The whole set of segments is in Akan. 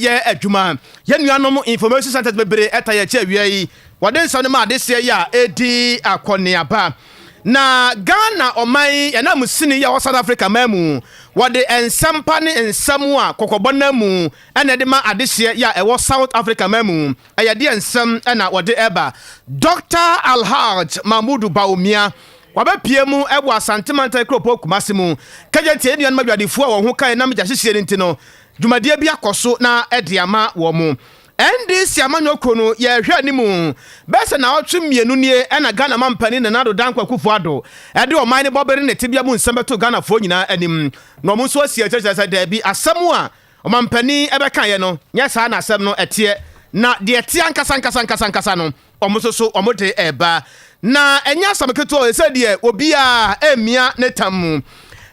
ɛyɛ adwuma. Yɛn nuanom information centers bebree ɛta yɛn akyi awia yi. Wɔde nsɛm no ma adehyeɛ yi a ɛredi akɔneaba. Na Ghana ɔman yi ɛnam sini yi a ɛwɔ South Africa man mu, wɔde nsɛm pa ne nsɛm a kɔkɔbɔ nam mu ɛna ɛde ma adehyeɛ yi a ɛwɔ South Africa man mu. Ɛyɛ deɛ nsɛm ɛna wɔde ɛba. Dr. Alhaj Mahmudu Bawumia wabɛpie mu ɛwɔ Asante Mantan kuropɔn Kumasi mu. Kagya nti yɛn nuanom adwadifoɔ a wɔn ho kae nam gya hyehyeɛ no nti no, dwumadie bi akɔ so na ɛde ama wɔn mo. NDC amanyɔ kuo no yɛrehwɛ anim bɛyɛ sɛ naawɔtwe mmienu nie ɛna Ghana mampanin Nana Addo Dankwa Akufo Addo ɛde ɔman no bɔbere ne tebea mu nsɛm bɛto Ghanafoɔ nyinaa anim na wɔn nso asi akyire kyerɛ sɛ daabi, asɛm a ɔmampanin ɛbɛkaeɛ no nyɛ saa na asɛm no ɛteɛ, na deɛ ɛteɛ ankasa ankasa ankasa ankasa no wɔn nso so wɔn de ɛreba. Na ɛnyɛ asɛm ketewa o, sɛ deɛ obiara ɛremia ne tam mu.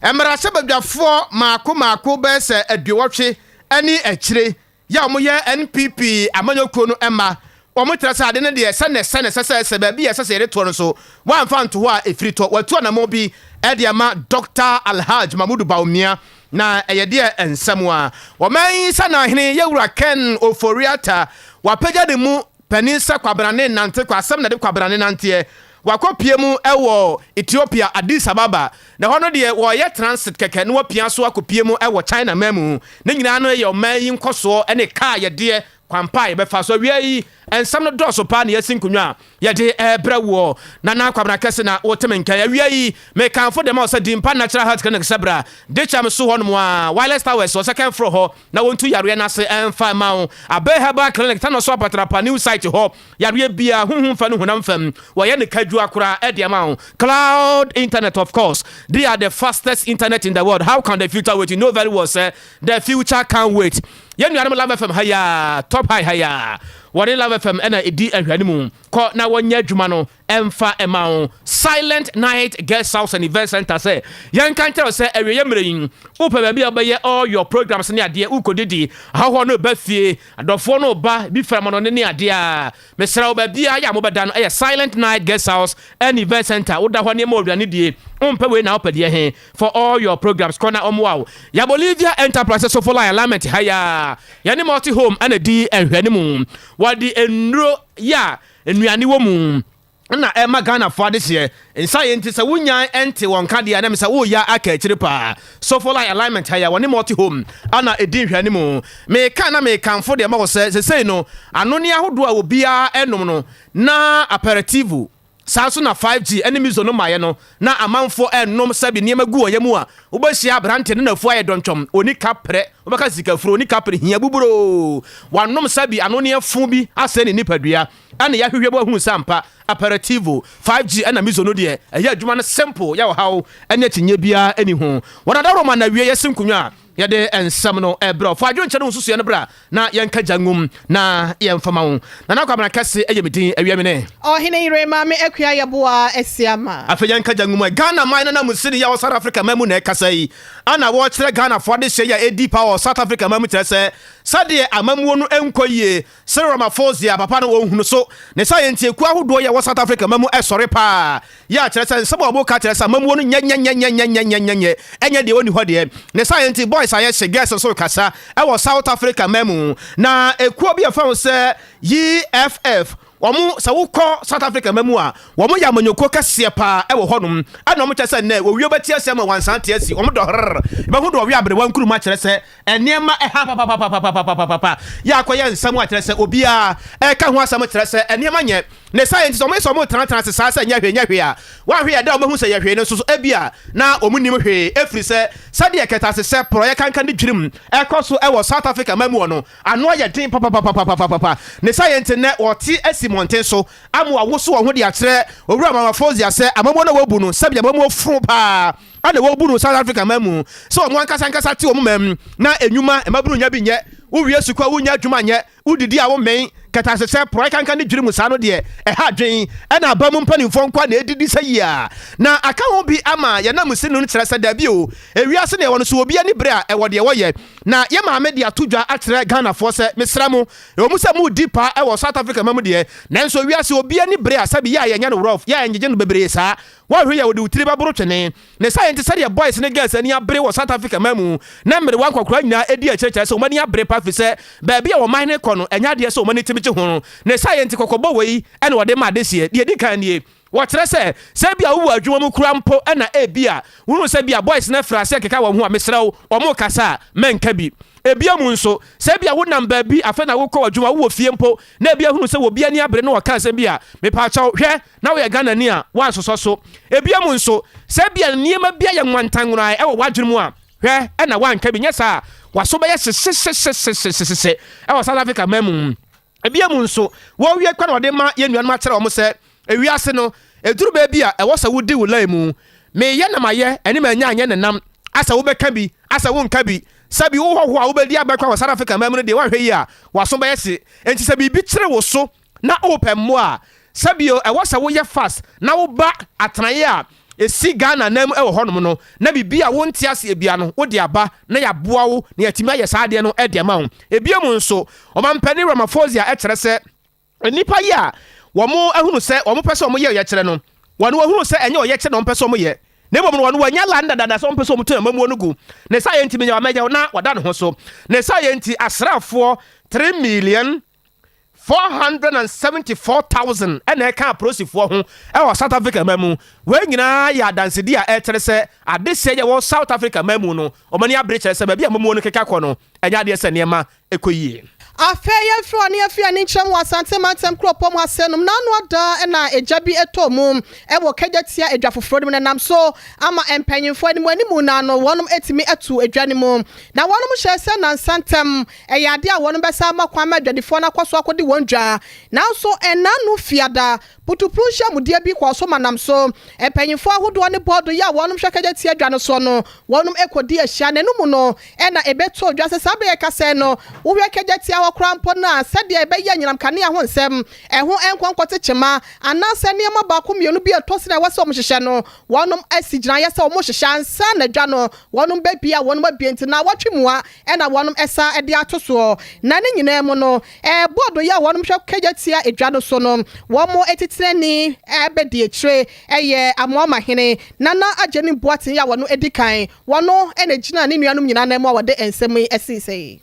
Mmarahyɛbadwafoɔ maako maako bɛyɛ sɛ 80 ne akyire yɛ a wɔyɛ NPP amanyɔkuo no mma, wɔn kyerɛ sɛ ade no deɛ sɛ na ɛsɛ na ɛsɛ sɛ ɛsɛ baabi a ɛsɛ sɛ yɛde toɔ no so wɔamfa nto hɔ a ɛfiri tɔ. Wɔatu anammɔn bi de ama Dɔkta Alhaj Mahmudu Bawumia, na ɛyɛ deɛ nsɛm a ɔman yi sanahene Yɛwura Ken Ofori-Atta wapagya ne mu panin sɛ kwabrane nnante kɔ asɛm na ɛde kwabrane nanteɛ. Wakɔpue mu wɔ Ethiopia, Addis Ababa, na ɛhɔ no deɛ wɔreyɛ transit kɛkɛ na wɔapia so akɔpue mu wɔ China man mu. Ne nyinaa no yɛ ɔman yi nkɔsoɔ ne kaa yɛdeɛ kwan pa a yɛbɛfa so. Awia yi nsɛm no dɔɔso paa na yɛasi nkonnwa a yɛde rebrɛ woɔ. Nana Kwabena Kɛse na wote me nka yi. Awia yi mekamfo de ma wo sɛ Dimpa Natural Health Clinic sɛ bra Dekyam so hɔnom a, Wireless Towers wɔ second floor hɔ na wɔntu yareɛ no ase mfa mma wo. Abbey Herbal Clinic, Tanoso Apatrapa New Site hɔ. Yareɛ biara, honhom fam ne honam fam, wɔyɛ no kadwua koraa de ama wo. Cloud internet of course, they are the fastest internet in the world, how can the future wait? You know very well sɛ the future can't wait. Yɛn nuanom Love FM ha yi ara, Top High ha yi ara, wɔne Love FM na ɛdi nhwɛanimu. Kɔ na wɔnyɛ adwuma no mfa mma wo. Silent Night Guest House and Event Center sɛ yɛnka nkyerɛ wo sɛ awieeɛ mmerɛ yi, wopɛ baabi a wobɛyɛ all your programs ne adeɛ, wokɔdidi, ahɔhoɔ no reba fie, adɔfoɔ no reba, bi firi amanɔne ne adeɛ a, mesrɛ wo baabiara yɛ a mobɛda no ɛyɛ Silent Night Guest House and Event Center. Woda hɔ nneɛma aduane die, wompɛ wei na wopɛ deɛ he for all your programs, kɔ na ɔmmoa wo. Yɛ Bolivia Enterprises Sofo Line Alignment ha yi ara, yɛne Multi Home na ɛdi nhwɛanimu. Wɔde nnuro yɛ a nnuane wɔ mu na ɛma Ghanafoɔ adehyeɛ nsa yɛ nti sɛ wonyan nte wɔn nka deɛ a na ɛmɛ sɛ woyɛ aka akyire paa. Sofo Line Alignment ha yi a wɔne Multi Home ana ɛdi nhwɛanimu. Meka na mekamfo deɛ ma wo sɛ sesei no anonneɛ ahodoɔ a obiara ɛnom no na aperitivo, saa nso na 5G ne Mizo no maeɛ no na amanfoɔ ɛnom sɛbi nneɛma gu wɔn yam a wobɛhyia aberanteɛ ne n'afuo ayɛ dɔntwɔm, ɔni kaprɛ, wobɛka sikafuro, ɔni kaprɛ hia buburoo, wanom sɛbi anonneɛ fo bi asɛe ne nipadua. Ɛna yɛahwehwɛ mu ahunu sɛ ampa Aperitivo, 5G ɛna Mizo no deɛ ɛyɛ adwuma no simple, yɛ ɔhaw ɛne akyinnye biara ɛni ho. Wɔn adaworoma na awie yɛsi nkonwa a yɛde nsɛm no ɛbrɛ wo. Fa adwenkyerɛ ne wo nsusuiɛ no bra na yɛnka gya ngum na yɛmfa ma wo. Nana Kwabena Kɛse ɛyɛ me din, awia me ne. Ɔhene yere Maame Akua Yeboah Asiamah. Afei yɛnka gya ngum ɛ. Ghana man no nanmusini yi a ɔwɔ South Africa man mu na ɛkasa yi ana wɔkyerɛ Ghanafoɔ adehyeɛ yi a ɛdi paa wɔ South Africa man mu kyerɛ sɛ sɛdeɛ amammuo no nkɔ yie Cyril Ramaphosa papa no wɔnhunu so. Ne saa yɛ nti ekuo ahodoɔ yi a ɛwɔ South Africa ma mu ɛsɔre paa yi a kyerɛ sɛ nsɛm a wɔka kyerɛ sɛ amammuo no nyɛnyɛnyɛnyɛnyɛnyɛnyɛ ɛnyɛ deɛ ɔnni hɔ deɛ. Ne saa yɛ nti boys ayɛ hye girls nso rekasa ɛwɔ South Africa ma mu. Na ekuo bi a yɛfrɛ wɔn sɛ EFF wɔn sɛ wokɔ South Africa ma mu a wɔn yɛ amanyɔkuo kɛseɛ paa ɛwɔ hɔnom ɛna wɔn kyerɛ sɛ nnɛ wɔwie bɛte ase ama wɔansan te asi wɔn dɔ hrrr bɛho dɔ wɔwe aberewa nkuruma kyerɛ sɛ Nneɛma ɛha papapapapapapapa yɛ akɔyɛ nsɛm a kyerɛ sɛ obiara ɛka ho asɛm kyerɛ sɛ nneɛma nyɛ ne saa nti sɛ wɔyɛ sɛ wɔretenatena ase saa sɛ nyɛ hwee nyɛ hwee a wɔanhwɛ yɛ da a wɔbɛhu sɛ yɛ hwee no nso so ebia na wɔn nnim hwee ɛfiri sɛ sɛdeɛ kɛtɛasehyɛ porɔeɛ kankan ne dwirim ɛkɔ so wɔ South Africa man mu hɔ no ano ayɛ den papapapapapapa ne saa yɛ nti nnɛ wɔte asi mmɔnten so ama wɔawoso wɔn ho de akyerɛ Owura Ramaphosa sɛ amammuo no a wɔabu no sɛbi amammuo fo paa a na wɔbu no South Africa man mu sɛ wɔn ankasa ankasa te wɔn man mu na nnwuma mmabunu nya bi nyɛ, wowie sukuu a wonnya adwuma nyɛ, wodidi a wommɛn. Kɛtɛasehyɛ, porɔe kankan ne dwiri mu saa no deɛ, ɛha adwene. Ɛna aba mu mpanimfoɔ nko ara na ɛdidi sɛ yie a na aka ho bi ama yɛn nanmusini no kyerɛ sɛ dabi o, ewiase na yɛwɔ no so obi ani bere a ɛwɔ deɛ wɔyɛ. Na yɛn maame de ato dwa akyerɛ Ghanafoɔ sɛ mesrɛ mo, ɛwɔ mu sɛ moredi paa wɔ South Africa ma mu deɛ, nanso wiase obi ani bere a sɛbi yɛ a yɛnyɛ no rough, yɛ a yɛngyegye no bebree saa. Woanhwɛ yie a wɔde wo tiri bɛboro twene. Ne saa nti sɛdeɛ boys ne girls ani abere wɔ South Africa man mu na mmerewa nkwakoraa nyinaa di akyire kyerɛ sɛ wɔn ani abere paa firi sɛ baabi a ɔman no rekɔ no ɛnyɛ adeɛ sɛ wɔn ani tumi gye ho. Ne saa nti kɔkɔbɔ wei na wɔde ma adehyeɛ. Deɛ ɛdi kan nie, wɔkyerɛ sɛ sɛ ebia wowɔ adwuma mu koraa mpo na ebia wohunu sɛ ebia boys no afiri aseɛ rekeka wɔn ho a, mesrɛ wo wɔrekasa a mɛnka bi. Ebia mu nso, sɛ ebia wonam baabi afei na wokɔ w'adwuma, wowɔ fie mpo na ebia hunu sɛ obi ani abere na ɔka asɛm bi a, mepaakyɛw, hwɛ na woyɛ Ghanani a, woansosɔ so. Ebia mu nso, sɛ ebia nneɛma bi ayɛ nwantanworae wɔ w'adwene mu a, hwɛ na woanka bi, nyɛ saa a, w'aso bɛyɛ hyehyehyehyehyehye wɔ South Africa man mu. Ebia mu nso, wɔrewie kwan a wɔde ma yɛn nuanom akyerɛ wɔn sɛ, ewiase no, eduru baabi a ɛwɔ sɛ wodi wo line mu. Meyɛ na mayɛ, ɛne manya anyɛ ne nam. Asɛ wobɛka bi, asɛ wonka bi. Sɛ bi wo hɔho a wobɛdi abɛkora wɔ South Africa man mu no deɛ, woanhwɛ yie a, w'aso bɛyɛ hye. Enti sɛ biribi kyere wo so na wopɛ mmoa a, sɛ bio ɛwɔ sɛ woyɛ fast na woba atenaeɛ a ɛsi Ghana nan mu wɔ hɔnom no, na biribi a wonte aseɛ biara no wode aba na yɛaboa wo na yɛatumi ayɛ saa adeɛ no de ama wo. Bio mu nso, Ɔmampanin Ramaphosa kyerɛ sɛ nnipa yi a wɔahunu sɛ wɔpɛ sɛ wɔyɛ ɔyɛkyerɛ no, wɔn wɔhunu sɛ ɛnyɛ ɔyɛkyerɛ na wɔpɛ sɛ wɔyɛ, na mmom no wɔn wɔanya land dada sɛ wɔpɛ sɛ wɔtu amammuo no gu. Ne saa yɛ nti, menya wamɛgya na wada ne ho so. Ne saa yɛ nti, asraafoɔ 3 million 474,000 na ɛka apolisifoɔ ho wɔ South Africa man mu. Wei nyinaa yɛ adansedi a ɛkyerɛ sɛ adehyeɛ yɛ wɔ South Africa man mu no, wɔn ani abere kyerɛ sɛ baabi a amammuo no keka kɔ no, ɛnyɛ adeɛ sɛ nneɛma kɔ yie. Afei yɛmfiri ɔne afiri ani nkyerɛ mu wɔ Asante mantam kuropɔn mu ase nom. N'ano ada na egya bi tɔɔ mu wɔ Kejetia edwa foforɔ no mu na ɛnam so ama mpanyinfoɔ animu animu no ano wɔnom atumi atu edwa no mu. Na wɔnom hyɛɛ sɛ nnansa ntɛm ɛyɛ adeɛ a wɔnom bɛsan ama kwan ma adwadifoɔ no akɔ so akɔdi wɔn dwa. Nanso ɛnna no fiada Putupru nhyiamudeɛ bi kɔɔ so ma nam so mpanyinfoɔ ahodoɔ ne bɔɔdo yi a wɔnom hwɛ kɛgye tia dwa no soɔ no wɔnom kɔdi ahyia na ɛno mu no na ɛbɛtoo dwa sɛ saa berɛ yɛkasa yi no wohwɛ kɛgye tia hɔ koraa mpo no a sɛdeɛ ɛbɛyɛ anyinam kanea ho nsɛm ɛho nkɔ nkɔte kyema anaasɛ nneɛma baako mmienu bi a ɛtɔ sin a ɛwɔ sɛ wɔn hyehyɛ no wɔnom asi gyinaeɛ sɛ wɔn hyehyɛ ansa na dwa no wɔnom bɛbie a wɔnom abie nti naawɔtwe mua na wɔnom san de ato soɔ na ne nyinaa mu no Bɔɔdo yi a wɔnom hwɛ kagya tia edwa no so no, wɔn atitenani bɛdi akyire yɛ Amoamahene Nana Agyenim Boateng yi a wɔno di kan. Wɔno na ɛgyinaa ne nuanom nyinaa nan mu a wɔde nsɛm yi sii sɛ.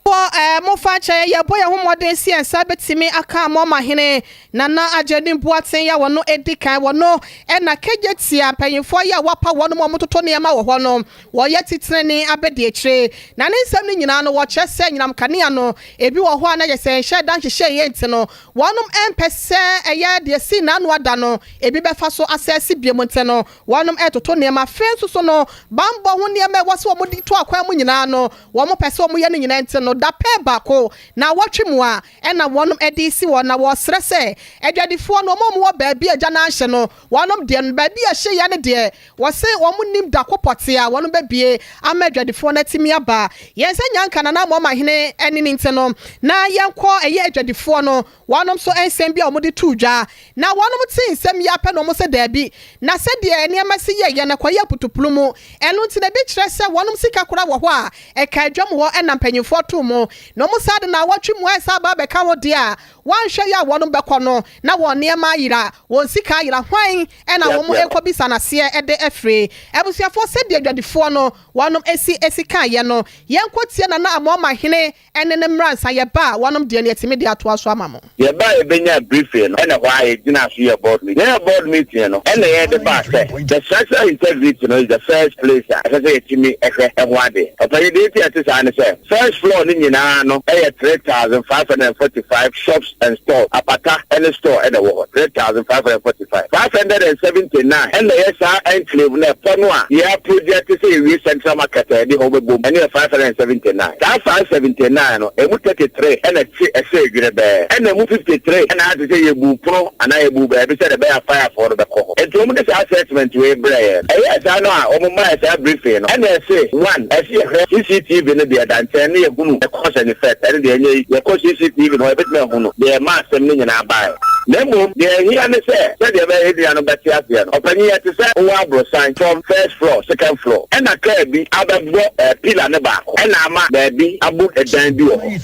Wɔ ɛɛ mofa nkyɛ yɛbɔ yɛn ho mmɔden sɛ yɛn nsa bɛtumi aka Amoamahene Nana Agyenim Boateng yi a wɔno adi kan. Wɔno na Kejetia mpanyimfoɔ yi a wɔapa wɔnom a wɔtoto nneɛma wɔ hɔ no, wɔyɛ titenani abadiakyire. Na ne nsɛm no nyinaa no, wɔkyerɛ sɛ anyinam kanea no, ebi wɔ hɔ a na yɛ sɛ yɛnhyɛɛ da nhyehyɛeɛ nti no, wɔnom mpɛ sɛ ɛyɛ deɛ ɛsii n'ano ada no, ebi bɛfa so asɛe biom nti no, Wɔnom retoto nneɛma. Afei nso so no, banbɔ ho nneɛma a ɛwɔ sɛ wɔde to akwan mu nyinaa no, wɔn pɛ sɛ wɔyɛ no nyinaa nti no, dapɛn baako, naawɔtwe mu a, ɛna wɔnom de resi hɔ. Na wɔresrɛ sɛ, adwadifoɔ no, wɔn a wɔwɔ baabi a gya no anhye no, wɔnom deɛ no, baabi a ɛhyeeɛ no deɛ, wɔse wɔn nnim da ko pɔtee a wɔnom bɛbue ama adwadifoɔ no atumi aba. Yɛn nsa nnya nka Nana Amoamahene ne no nti no, na yɛnkɔ ɛyɛ adwadifoɔ no, Wɔnom nso nsɛm bi a wɔde too dwa, na wɔnom tee nsɛm yi ara pɛ na wɔn sɛ daabi, na sɛdeɛ nneɛma si yɛeɛ no ɛkɔyɛɛ putuplu mu, ɛno nti na ebi kyerɛ sɛ wɔnom sika koraa wɔ hɔ a ɛkaa dwam hɔ na mpanyinfoɔ too mu, na wɔn saa de naawɔtwe mu ɛsan aba abɛka ho deɛ a wɔanhwɛ yie a wɔnom bɛkɔ no na wɔn nneɛma ayera, wɔn sika ayera, hwan na wɔn rekɔbisa no aseɛ de afire? Abusuafoɔ sɛdeɛ adwadifoɔ no wɔnom si si kaeɛ no, yɛnkɔ tie Nana Amoamahene Ɛne ne mmra nsa yɛba a wɔnom deɛ no yɛtumi de atoa so ama mo. Yɛba a yɛbɛnyaa briefing no ɛna hɔ ara yɛgyinaa so yɛɛ board meeting. Yɛyɛɛ board meeting no ɛna yɛde baa sɛ the structural integrity no is the first place a ɛsɛ sɛ yɛtumi hwɛ ɛho adeɛ. Ɔpanyin deɛ nti a ɛte saa ne sɛ first floor no nyinaa no. yɛ 3,545 shops and stores, apata ne store na ɛwɔ hɔ, 3,545. 579 na ɛyɛ saa enclave no, ɛpɔ no a yɛ project sɛ yɛwie Central Market a yɛde hɔ bɛbom, ɛno yɛ 579. Saa 579 no, ɛmu 33 na ɛte ɛsɛ dwerebɛɛ, ɛna ɛmu 53 na ayɛ te sɛ yɛbuu pono anaa yɛbuu baabi sɛdeɛ ɛbɛyɛ a firefoɔ no bɛkɔ hɔ. Enti wɔde saa assessment wei brɛɛ yɛn. Ɛyɛɛ saa no a wɔmaa yɛ saa briefing no, ɛna ɛse, one, ɛse yɛhwɛ CCTV no deɛ ɛda nkyɛn na yɛhunu the cause and effect, ɛno deɛ ɛnyɛ yi, yɛkɔ CCTV no hɔ a yɛbɛtumi ahunu deɛ ɛmaa asɛm no nyinaa baeɛ. Na mmom deɛ ɛhia ne sɛ, sɛdeɛ ɛbɛyɛ yɛn nua no bɛte aseɛ no, ɔpanin, ɛte sɛ wowɔ aborosan fam, first floor, second floor, ɛna kaa bi abɛbɔ pillar no baako, ɛna ama baabi abɔ dan bi wɔ hɔ.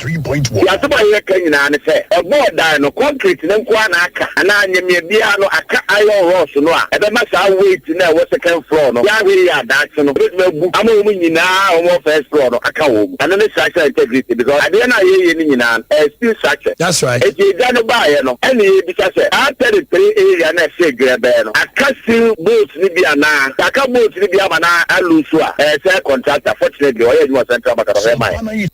Deɛ asɛm a yɛreka nyinaa ne sɛ, ɛbɔɔ dan no, concrete no nko ara na aka, anaa nyɛmea biara no, aka iron rods no a ɛbɛma saa weight no a ɛwɔ second floor no, yɛanhwɛ yie a daakye no, ɛbɛtumi abu ama wɔn nyinaa a wɔwɔ first floor no aka wɔn mu. Ɛno ne structural integrity because adeɛ no a yɛreyɛ no nyinaa no, ɛyɛ steel structure. That's right. Enti egya no baeɛ no, ɛna yɛrebisa sɛ, saa 33 area no a ɛhyɛ dwerɛbɛɛ no, aka steel bolts no bi anaa? Sɛ aka bolts no bi ama no aluusu a, ɛyɛ sɛ contractor, fortunately ɔyɛ adwuma wɔ Central Market, ɔhwɛ ma yɛn.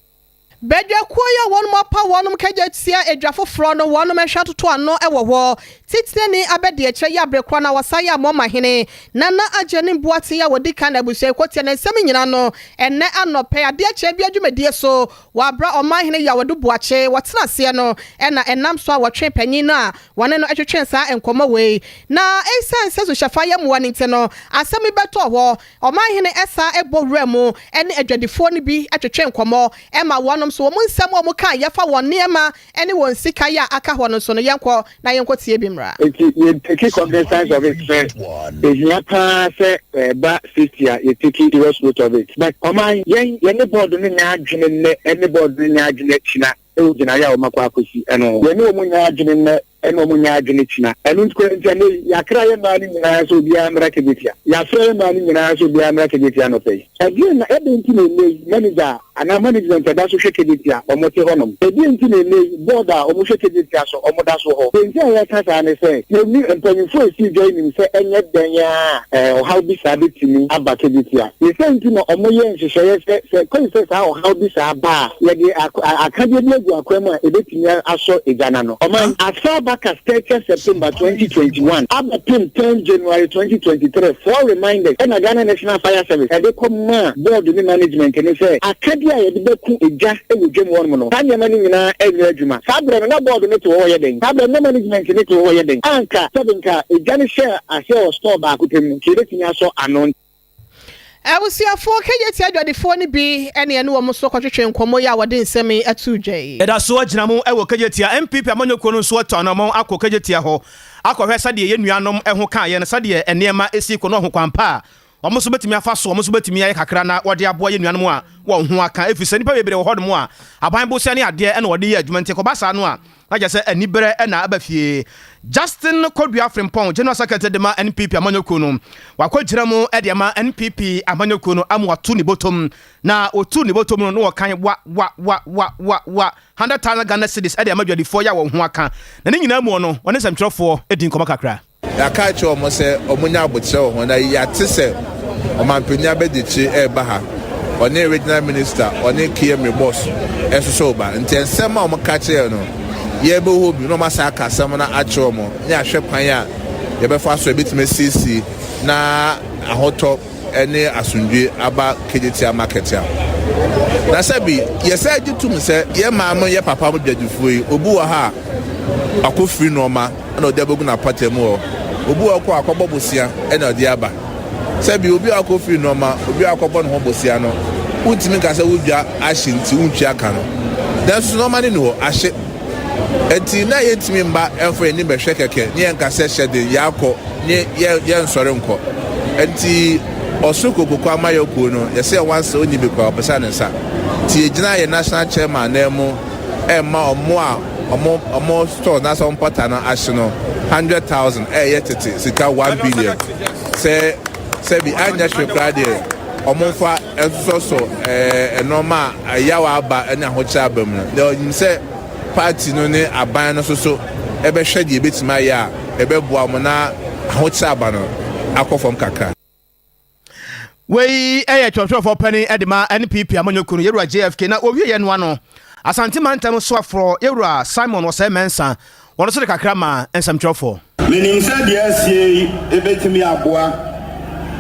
Badwakuo yi a wɔnom apa wɔnom kagya tia adwa foforɔ no wɔnom hwɛ atoto ano wɔ hɔ. Titenani abɛdeɛkyerɛ yi abere korɔ na wɔsan yɛ Amoama hene Nana Agyenim Boateng a wɔdi kan na abusua yi kɔtia ne nsɛm nyina no ɛnnɛ anɔpɛ yi adeɛ kyɛɛ bia dwumadie so wɔ abra ɔman hene Yaw Adu Boakye wɔtena aseɛ no na ɛnam so a wɔtwe panyin no a wɔne no twetwee saa nkɔmmɔ wei na esiane sɛ suhyɛfa yɛ mmoa no nti no asɛm yi bɛtɔɔ hɔ Ɔmanhene san bɔ wuraa mu ne adwadifoɔ no bi twetwe nkɔmmɔ ma wɔnom nso wɔn nsɛm a wɔkaeɛ fa wɔn nneɛma ne wɔn sika yɛ a aka hɔ no nso no, yɛnkɔ na yɛnkɔtie bi mmra. Nti yɛ take cognizance of it sɛ ehia paa sɛ ɛba safety a yɛ take serious note of it but ɔman yɛn yɛne board no nyɛ adwene nnɛ ɛne board no nyɛ adwene akyina ɛwɔ gyinaeɛ a wɔn akɔ akɔsi ɛno ho. Yɛne wɔn nyɛ adwene nnɛ ɛne wɔn nyɛ adwene kyina. Ɛno nti koraa nti ɛnnɛ yi, yɛakra yɛn mmaa no nyinaa sɛ obiara mmra Kejetia. Yɛafrɛ yɛn mmaa no nyinaa sɛ obiara mmra Kejetia anɔpa yi. Ɛdeɛn na, ɛdɛn nti na ɛnnɛ yi, manager anaa management a ɛda so hwɛ Kejetia, wɔte hɔnom? Ɛdeɛn nti na ɛnnɛ yi, board a wɔhwɛ Kejetia so, wɔda so hɔ? Deɛ nti a yɛreka saa ne sɛ, yɛnni, mpanimfoɔ a ɛsii dwa yi nim sɛ ɛnyɛ dɛn ara a, ɔhaw bi saa bɛtumi aba Kejetia. Ne saa nti na wɔyɛɛ nhyehyɛeɛ sɛ, sɛ ɛkɔyi sɛ saa ɔhaw bi saa ba a, Yɛde akadeɛ bi agu akwan mu a ɛbɛtumi asɔ egya no ano. Ɔman. As far back as 30th September 2021 abɛpem 10 January 2023, four reminders ɛna Ghana National Fire Service ɛde kɔ maa board ne management no sɛ akadeɛ a yɛde bɛku egya wɔ dwam hɔnom no, saa nneɛma no nyinaa nyɛ adwuma. Saa berɛ no na board no te hɔ yɛ dɛn? Saa berɛ no na management no te hɔ yɛ dɛn? Anka sɛbe nka egya no hyɛɛ aseɛ wɔ store baako pɛ mu, nka yɛbɛtumi asɔ ano. Abusuafoɔ KJT adwadifoɔ no bi ne ɛne wɔn nso kɔtwetwee nkɔmmɔ yi a wɔde nsɛm yi too dwa yi. Yɛda so agyina mu wɔ Kejetia. NPP amanyɔkuo no nso atu anamɔn akɔ Kejetia hɔ akɔhwɛ sɛdeɛ yɛn nuanom ho ka yɛn, sɛdeɛ nneɛma si kɔ ne ɔho pa a wɔn nso bɛtumi afa so, wɔn nso bɛtumi ayɛ kakra na wɔde aboa yɛn nuanom a wɔn ho aka, ɛfiri sɛ nnipa bebree wɔ hɔnom a aban bosea ne adeɛ na wɔde yɛ adwuma nti ɛkɔba saa no a na kyerɛ sɛ aniberɛ na aba fie. Justin Kodua Frimpong, General Secretary de ma NPP amanyɔkuo no, wakɔgyina mu de ama NPP amanyɔkuo no ama watu ne bɔtɔm. Na ɔtu ne bɔtɔm no na wɔkan wa wa wa wa wa wa 100,000 Ghana cedis de ama dwadifoɔ yi a wɔn ho aka. Na ne nyinaa mu no, ɔne nsɛmtwerɛfoɔ di nkɔmmɔ kakra. Yɛaka akyerɛ wɔn sɛ wɔnyɛ aboterɛ wɔ ho na yɛate sɛ ɔmanpanin abadiakyire reba ha, ɔne regional minister, ɔne KMA boss nso so reba. Nti nsɛm a wɔka kyerɛɛ no, yɛbɛhɔ bi na wɔasan aka asɛm no akyerɛ wɔn na yɛahwɛ kwan a yɛbɛfa so a yɛbɛtumi asiesie na ahotɔ ne asomdwoe aba Kejetia market a. Na sɛbi yɛsan gye tom sɛ yɛn maame yɛ papa mo dwadifoɔ yi, obi wɔ ha a wakɔfiri nnoɔma na ɔde abɛgu n'apata mu hɔ, obi wɔ hɔ kɔ akɔbɔ bosea na ɔde aba. Sɛbi obi a wakɔfiri nnoɔma, obi a wakɔbɔ ne ho bosea no, wontumi nka sɛ wo dwa ahye nti wontua ka no. Nanso so nnoɔma no nni hɔ, ahye. Enti na yɛntumi mma ɛmfa yɛn ani mmɛhwɛ kɛkɛ ne yɛnka sɛ hyɛ den, yɛakɔ, ne yɛnsɔre nkɔ. Enti ɔsoro kokroko amayɛ kuo no, yɛsɛ yɛn wansa ɔnni bi koraa, ɔpɛ sɛ ne nsa. Nti yɛgyina yɛn national chairman nan mu ɛrema ɔmo a ɔmo ɔmo store anaasɛ ɔmo mpata no ahye no 100,000 ɛreyɛ tete sika 1 billion. Sɛ sɛbi anyɛ hwee koraa deɛ ɔmo mfa nsosɔsɔ ɛɛ nneɛma a ɛyaw aba ne ahokyere aba mu no. Na ɔnim sɛ party no ne aban no nso so bɛhwɛ deɛ ɛbɛtumi ayɛ a ɛbɛboa wɔn na ahokyere aba no akɔ fam kakra. Wei yɛ twerɛtwerɛfoɔ panin de ma NPP amanyɔkuo no, Yɛwura JFK, na ɔwieɛ no ano. Asante mantam soaforɔ Yɛwura Simon Osei Mensah, wɔn nso de kakra maa nsɛmtwerɛfoɔ. Menim sɛ deɛ asie yi bɛtumi aboa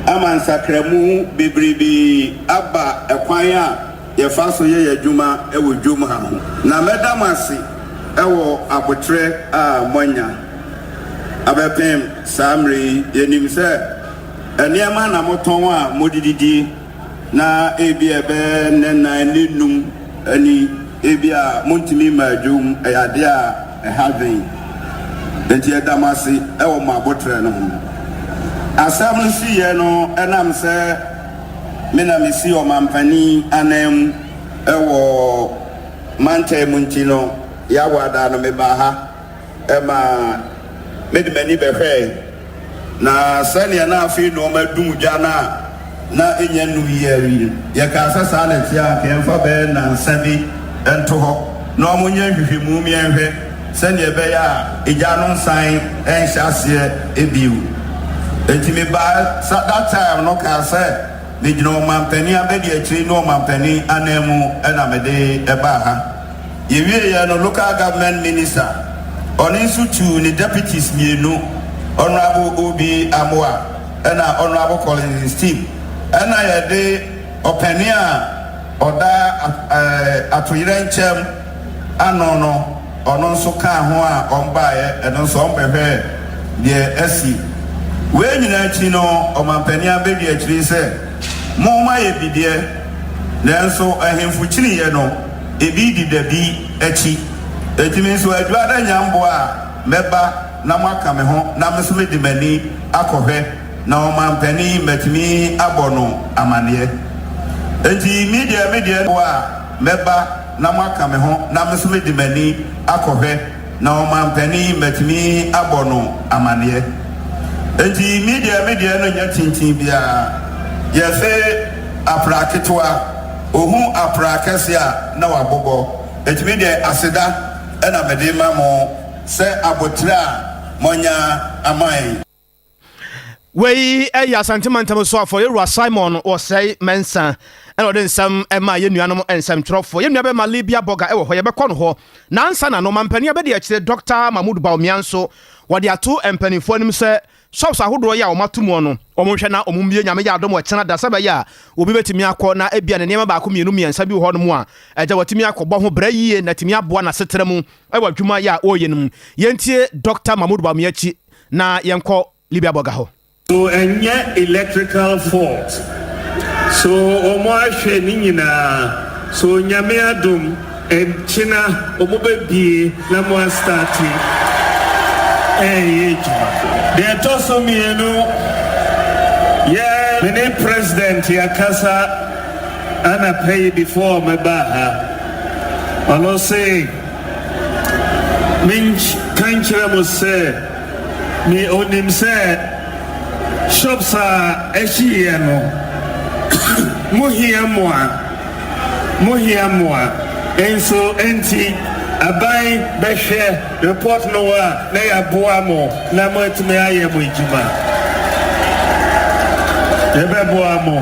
ama nsakramu bebrebe aba ɛkwan a yɛfa so yɛ yɛn adwuma wɔ dwom ha ho. Na mɛda mo ase wɔ aboterɛ a moanya abɛpem saa mmerɛ yi. Yɛnim sɛ nneɛma na motɔn a mode didie. Na ebia ɛbɛyɛ nnɛnnan, nnɛnnum ni, ebia montumi mmaa dwom, ɛyɛ adeɛ a ɛha adwene. Enti yɛda mo ase wɔ mo aboterɛ no ho. Asɛm no siiɛ no, ɛnam sɛ me na mesi ɔmampanin ananmu wɔ mantam mu nti no, Yawoada no mebaa ha. Ɛma mede m'ani bɛhwɛe, na sɛnea na afei nneɛma dum gya no a na ennya nnum yi ara yi, yɛkaa sɛ saa na ɛte a, anka yɛmfa bɛyɛ nnansa bi nto hɔ na wɔnyɛ nhwehwɛmu ma yɛnhwɛ sɛnea ɛbɛyɛ a egya no nsan nhyɛ aseɛ bio. Enti mebaa that time no kaa sɛ megyina ɔmampanin abadiakyiri ne ɔmampanin ananmu na mede baa ha. Yɛwieeɛ no, Local Government Minister, ɔno nso tuu ne deputies mmienu, Honourable Obi Amoah ɛna Honourable Collins Steve, ɛna yɛde ɔpanin a ɔda atoyerɛnkyɛm ano no, ɔno nso kaa ho a wɔbaeɛ, ɛno nso wɔbɛhwɛɛ deɛ asi. Wei nyinaa akyi no, Ɔmampanin abɛdi akyire sɛ, Momma yɛ bi deɛ, nanso ahemfo kyiniiɛ no, ebi deda bi akyi. Enti me nso Adwuada nya mboa a, mɛba na moaka me ho na me nso mede m'ani akɔhwɛ na ɔmanpanin matumi abɔ no amaneɛ. Enti me deɛ me deɛ mboa a, mɛba na moaka me ho na me nso mede m'ani akɔhwɛ na ɔmanpanin matumi abɔ no amaneɛ. Enti me deɛ me deɛ no nyɛ tenten biara. Yɛfe apra ketewa. Ohu apra kɛse a na wabobɔ. Enti me deɛ aseda na mede ma mo sɛ aboterɛ a moanya ama yɛn. Wei yɛ Asante Mantam Soafoɔ Yɛwura Simon Osei Mensah ɛna ɔde nsɛm ɛmaa yɛn nuanom nsɛmtwerɛfoɔ. Yɛn nua bɛma Libya Bɔga ɛwɔ hɔ, yɛbɛkɔ no hɔ. Nansa na no, Mampanin Abadiakyire Dɔkta Mahmood Bawumia nso wɔde ato mpanimfoɔ anim sɛ Shops ahodoɔ yi a wɔato muɔ no, wɔnhwɛ na wɔmmue Nyame yɛ adom ɔkyena da sɛ ɛbɛyɛ a obi bɛtumi akɔ na ebia ne nneɛma baako mmienu mmiɛnsa bi wɔ hɔnom a agya watumi akɔbɔ ho bra yie na atumi aboa n'asetena mu wɔ adwuma yi a ɔreyɛ no mu. Yɛntie Dɔkta Mahmood Bawumia akyi na yɛnkɔ Libya Bɔga hɔ. So ɛnyɛ electrical fault? So wɔn ahwɛ ne nyinaa? So Nyame adom Nkyena ɔmo bɛ bie na mo astarte ɛɛyɛ adwuma. Deɛ ɛtɔ so mienu, yɛ me ne president yakasa anapa yi before me baa ha, ɔno se me nka nkyerɛ mo sɛ me onim sɛ shops a ɛhyeeɛ no mo hia moa. Mo hia mmoa nso nti aban bɛhwɛ report no a na yɛaboa mo na mo atumi ayɛ mo adwuma. Yɛbɛboa mo.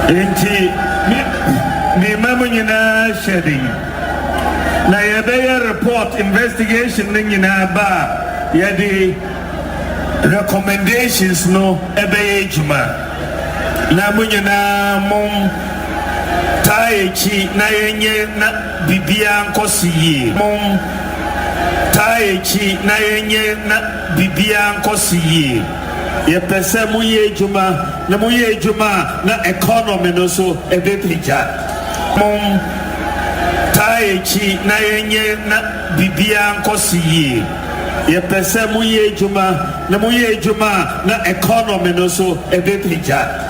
Nti me me ma mo nyinaa hyɛ den na yɛbɛyɛ report investigation no nyinaa ba a yɛde recommendations no ɛbɛyɛ adwuma. Na mo nyinaa mom taa akyi na yɛnyɛ na biribiara nkɔ so yie. Mom taa akyi na yɛnyɛ na biribiara nkɔ so yie. Yɛpɛ sɛ moyɛ adwuma na moyɛ adwuma a na economy no nso ɛbɛpagya. Mom taa akyi na yɛnyɛ na biribiara nkɔ so yie. Yɛpɛ sɛ moyɛ adwuma na moyɛ adwuma a na economy no nso ɛbɛpagya.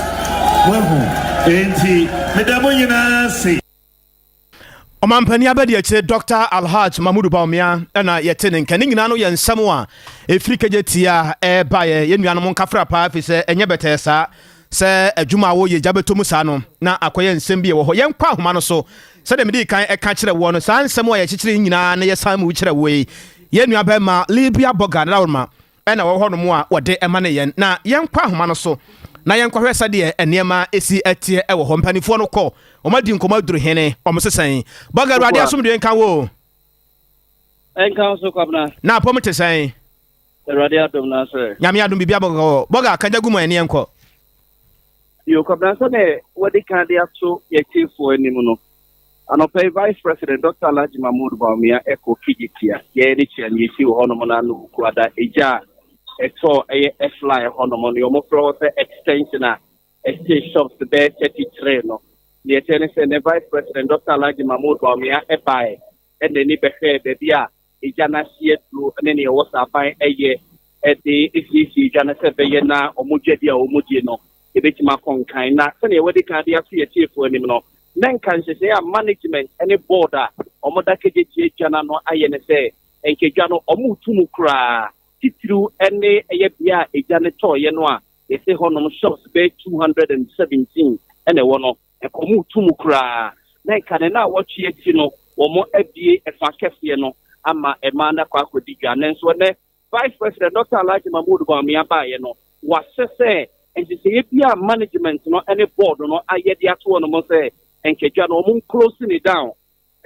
Moahu? Enti meda mo nyinaa ase. Ɔmampanin abadiakyire Dɔkta Alhaj Mahmudu Bawumia na yɛte ne nka. Ne nyinaa no yɛ nsɛm a ɛfiri kagye a ɛrebaeɛ. Yɛn nuanom nkafra paa ɛfiri sɛ ɛnyɛ bɛtɛɛ saa sɛ adwuma a wɔyɛ gya bɛtɔ mu saa no na akɔyɛ nsɛm bi ɛwɔ hɔ. Yɛnkɔ ahoma no so. Sɛdeɛ medii kan ɛka kyerɛ woɔ no, saa nsɛm a yɛkyekyere nyinaa na yɛsan mu kyerɛ woɔ yi, yɛn nua bɛrima Libya Bɔga Narawurma na ɛwɔ hɔnom a wɔde ma ne yɛn. Na yɛnkɔ ahoma no so. Na yɛnkɔhwɛ sɛdeɛ nneɛma ɛsi ɛteɛ ɛwɔ hɔ. Mpanimfoɔ no kɔ, wɔn adi nkɔmɔ aduru hene, wɔn sesɛn. Bɔga, Awurade asomdwe nka wo. Ɛnka so, Kwabena. Na apɔm te sɛn? Awurade adom no asɛ. Nyame adom, biribi abɔgɔ. Bɔga, kagya gu mu ɛne yɛnkɔ. Yo, Kwabena, sɛne wɔde ka de ato yɛtiefoɔ anim no, anɔpa yi Vice President Dr Alhaji Mahmood Bawumia ɛkɔ Kejetia. Yɛyɛ ne kyia ne yɛsi wɔ hɔnom no ano Kuada ɛgya a ɛtɔ ɛyɛ F-line hɔnom no, yɛmɔfrɛ hɔ sɛ extension a ɛhyɛ shops bɛyɛ 33 no. Deɛ ɛkyɛ ne sɛ ne Vice President Dr Alhaji Mahmood Bawumia ɛbaeɛ ɛna ani bɛhwɛɛ baabi a egya no ahyeɛ duro ne nea ɛwɔ sɛ aban ɛyɛ ɛde esiesie egya no sɛ ɛbɛyɛ na ɔmo dwadi a ɔmo die no ebɛtumi akɔ nkan. Na sɛnea wɔde kan de ato yɛ tiefoɔ anim no, na nka nhyehyɛeɛ a management ne board a ɔmo da Kejetia dwa no ano ayɛ ne sɛ nkedwa no ɔmo tu mu koraa, titiriw ne ɛyɛ bea a egya no tɔɔyɛ no a yɛsɛ hɔnom shops bɛyɛ 217 ɛna ɛwɔ no, ɛkɔ ɔmo tu mu koraa. Na nka ne na wɔtwe akyi no, wɔn abie ɛfa kɛseɛ no ama ɛmaa no akɔ akɔdi dwa. Ne nso ɛnɛ Vice President Dr Alhaji Mahmood Bawumia baeɛ no, wahyɛ sɛ nhyehyɛeɛ bi a management no ne board no ayɛ de ato hɔ nom sɛ nkadwa no wɔn close ne down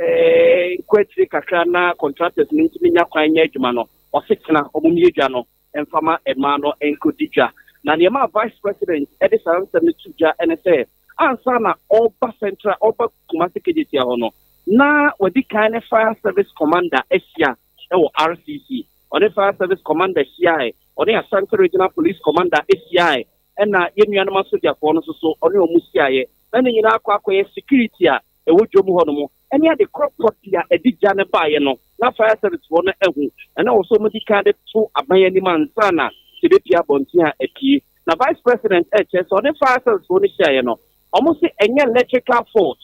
nkɔ akyire kakra na contractors no ntumi nya kwan nyɛ adwuma no, ɔse tena wɔn mmie dwa no mfama mmaa no nkɔdi dwa. Na nneɛma a Vice President de saa nsɛm no to dwa ne sɛ ansa na ɔba central, ɔba Kumase Kejetia hɔ no, na wɔdi kan ne Fire Service Commander ahyia ɛwɔ RCC. Ɔne Fire Service Commander hyiae, ɔne Ashanti Regional Police Commander ahyiae, ɛna yɛn nuanom asogyafoɔ no nso so ɔne wɔn hyiaeɛ. Na ne nyinaa akɔ akɔyɛ security a ɛwɔ dwom hɔ nom ɛne ade korɔ pɔte a ɛde gya no baeɛ no na fire service foɔ no ahu ɛna wɔ so wɔn di kan de to aban anim ansa na sɛ ebepie abɔnten a apue. Na Vice President ɛkyɛ sɛ ɔne fire service foɔ no hyiaeɛ no, wɔn sɛ ɛnyɛ electrical fault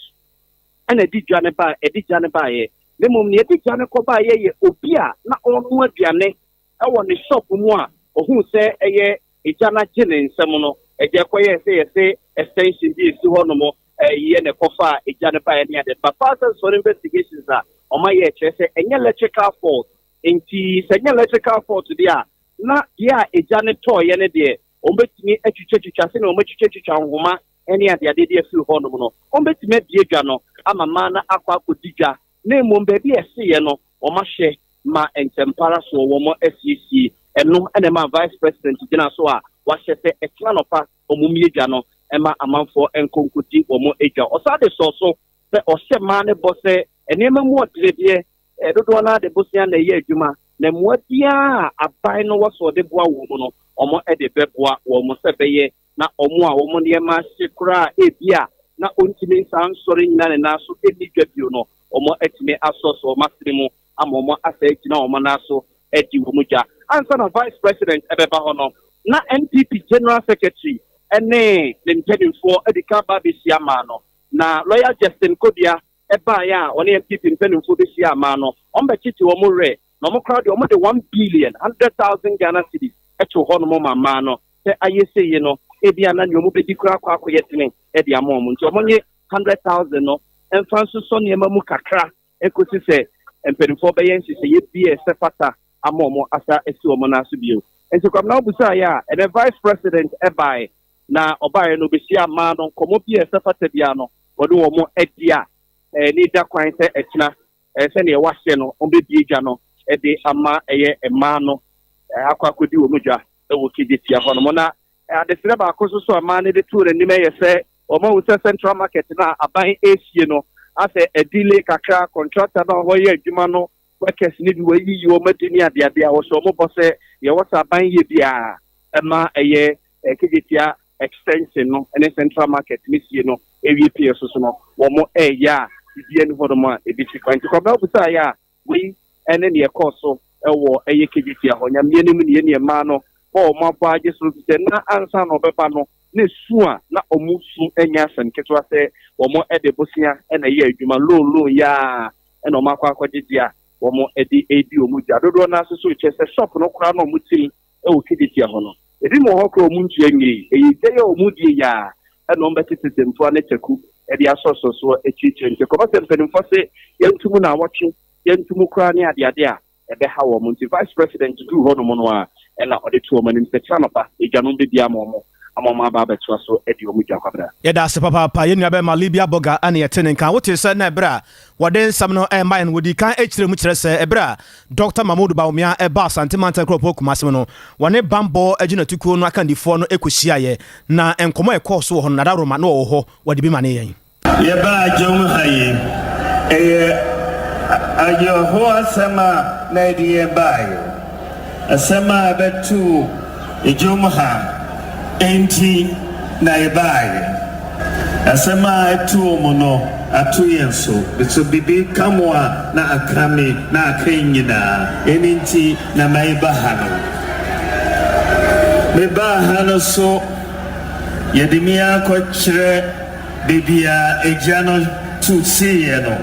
ɛna ɛde dwa no ba, ɛde gya no baeɛ, na mmom nea ɛde gya no kɔ baeɛ yɛ obi a na ɔno aduane ɛwɔ ne shop mu a ohun sɛ ɛyɛ egya no agye ne nsam no, ɛgya kɔyɛ sɛ yɛsɛ extension bi esi hɔ nom ɛyɛ ne kɔfa a egya no baeɛ ne ade ba. Fire service for investigations a ɔmo ayɛ kyerɛ sɛ ɛnyɛ electrical fault. Nti sɛ ɛnyɛ electrical fault deɛ a, na deɛ a egya no tɔɔyɛ no deɛ, wɔn bɛtumi atwitwatwitwa sɛnea wɔn atwitwatwitwa nhoma ne adeade de afiri hɔ nom no, wɔn bɛtumi abie dwa no ama mmaa no akɔ akɔdi dwa. Na mmom baabi a ɛseeɛ no, wɔn ahyɛ ma ntɛmpara soɔ wɔn asiesie ɛno. Ɛna ɛma Vice President gyina so a wahyɛ sɛ ɛtena nɔpa wɔn mmie dwa no ɛma amanfoɔ nkonkodi wɔn dwa. Ɔsan de sɔɔ so sɛ ɔhyɛ mmaa no bɔ sɛ nneɛma mu ɔdere deɛ, dodoɔ no ade bosia na ɛyɛ adwuma na mmoa biara a aban no wɔ so ɔde boa wɔn mu no, wɔn de bɛboa wɔn sɛ bɛyɛ na wɔn a wɔn nneɛma ahye koraa ebi a na ɔntumi nsa nsɔre nyina ne nan so ɛnni dwa bio no, wɔn atumi asɔ so wɔn asene mu ama wɔn asa agyina wɔn nan so adi wɔn dwa. Ansa na Vice President ɛbɛba hɔ no, na NPP General Secretary ɛne ne mpanimfoɔ adi kan ba abɛhyia maa no. Na Lawyer Justin Kodua ɛbaeɛ a ɔne NPP mpanimfoɔ bɛhyia maa no, wɔn bɛkyekye wɔn werɛ na wɔn koraa deɛ, wɔn de 1,100,000 Ghana cedis ɛto hɔ nom ma mmaa no sɛ ayɛ sɛyi no, ebi ana nea wɔn bɛdi koraa akɔ akɔyɛ tene ɛde ama wɔn. Nti wɔn nye 100,000 no mfa nso sɔ nneɛma mu kakra ekosi sɛ mpanimfoɔ bɛyɛ nhyehyɛeɛ bi a ɛsɛ fata ama wɔn asa esi wɔn nan so bio. Nti Kwamina, obusa yɛ a ɛnɛ Vice President ɛbaeɛ na ɔbaeɛ no, obehyia mmaa no, nkɔmɔ bi a ɛsɛ fata bia no wɔde wɔn adi a ne da kwan sɛ ɛkyina sɛnea wahyɛ no, wɔn bɛbie dwa no ɛde ama ɛyɛ mmaa no akɔ akɔdi wɔn dwa ɛwɔ Kejetia hɔ nom. Na adesrɛ baako nso so a mmaa no de too n'anim yɛ sɛ wɔn ahu sɛ Central Market na aban esie no asɛ ɛdelay kakra, contractor no a wɔyɛ adwuma no, workers ne bi wɔayiyi wɔn adi ne adeade a wɔhyɛ wɔn bɔ sɛ yɛwɔ sɛ aban yɛ biara ɛma ɛyɛ Kejetia extension no ɛne Central Market ne sie no ewie pie so so no, wɔn ɛɛyɛ a bibi ɛni hɔnom a ebi si kwan. Nti kɔbɛn obusa yɛ a wei ɛne neɛ ɛkɔɔ so ɛwɔ ɛyɛ Kejetia hɔ. Nyameɛ no mu ne yɛ neɛ mmaa no bɔ wɔn abɔ agye so sɛ na ansa na ɔbɛba no ne su a na wɔn su nyɛ asɛm ketewa sɛ wɔn ɛde bosia ɛna ɛyɛ adwuma loan loan yaa ɛna wɔn akɔ akɔgyegye a wɔn ɛde edi wɔn dwa dodoɔ no nso so kyerɛ sɛ shop no koraa na wɔn tim ɛwɔ Kejetia hɔ no, ebi mu wɔ hɔ koraa wɔn ntua nwie, ɛyɛ gya yɛ wɔn die yaa ɛna wɔn bɛtete mfoa ne kyɛku ɛde asɔsɔ soɔ akyirikyiri. Nti kɔba sɛ mpanimfoɔ sɛ yɛntum na awɔtwe yɛntum koraa ne adeade a ɛbɛha wɔn. Nti Vice President duru hɔ nom no a, ɛna ɔde to wɔn anim sɛ kyerɛ nɔpa edwa no bɛbi ama wɔn. ama wɔn aba abɛtoa so adi wɔn dwa kwabena. Yɛda ase papaapa yɛn nua bɛrima Libya Boga ɛna yɛte ne nka. Wote sɛ na ɛberɛ a wɔde nsɛm no ɛrema yɛn no wɔdii kan kyerɛ mu kyerɛ sɛ ɛberɛ a Dɔkta Mahmood Bawumia ɛbaa Asante Mantam Kuropɔn Kumasi mu no wɔne bammɔ agyinatukuo no akandifoɔ no kɔhyiaeɛ na nkɔmmɔ a ɛkɔɔ so wɔ hɔ no Nadaworoma na ɔwɔ hɔ wɔde bi manee yɛn. Yɛbaa dwom ha yi, ɛyɛ awerɛhoɔ asɛm a na ɛde yɛn baeɛ. Asɛm a ɛbɛtoo dwom ha nti na yɛbaeɛ. Asɛm a ɛtoo mo no, ato yɛn so. So biribi ka mo a, na aka me, na aka yɛn nyinaa. Ɛno nti na meba ha no. Mebaa ha no so, yɛde me akɔkyerɛ Baabi a egya no tu siiɛ no,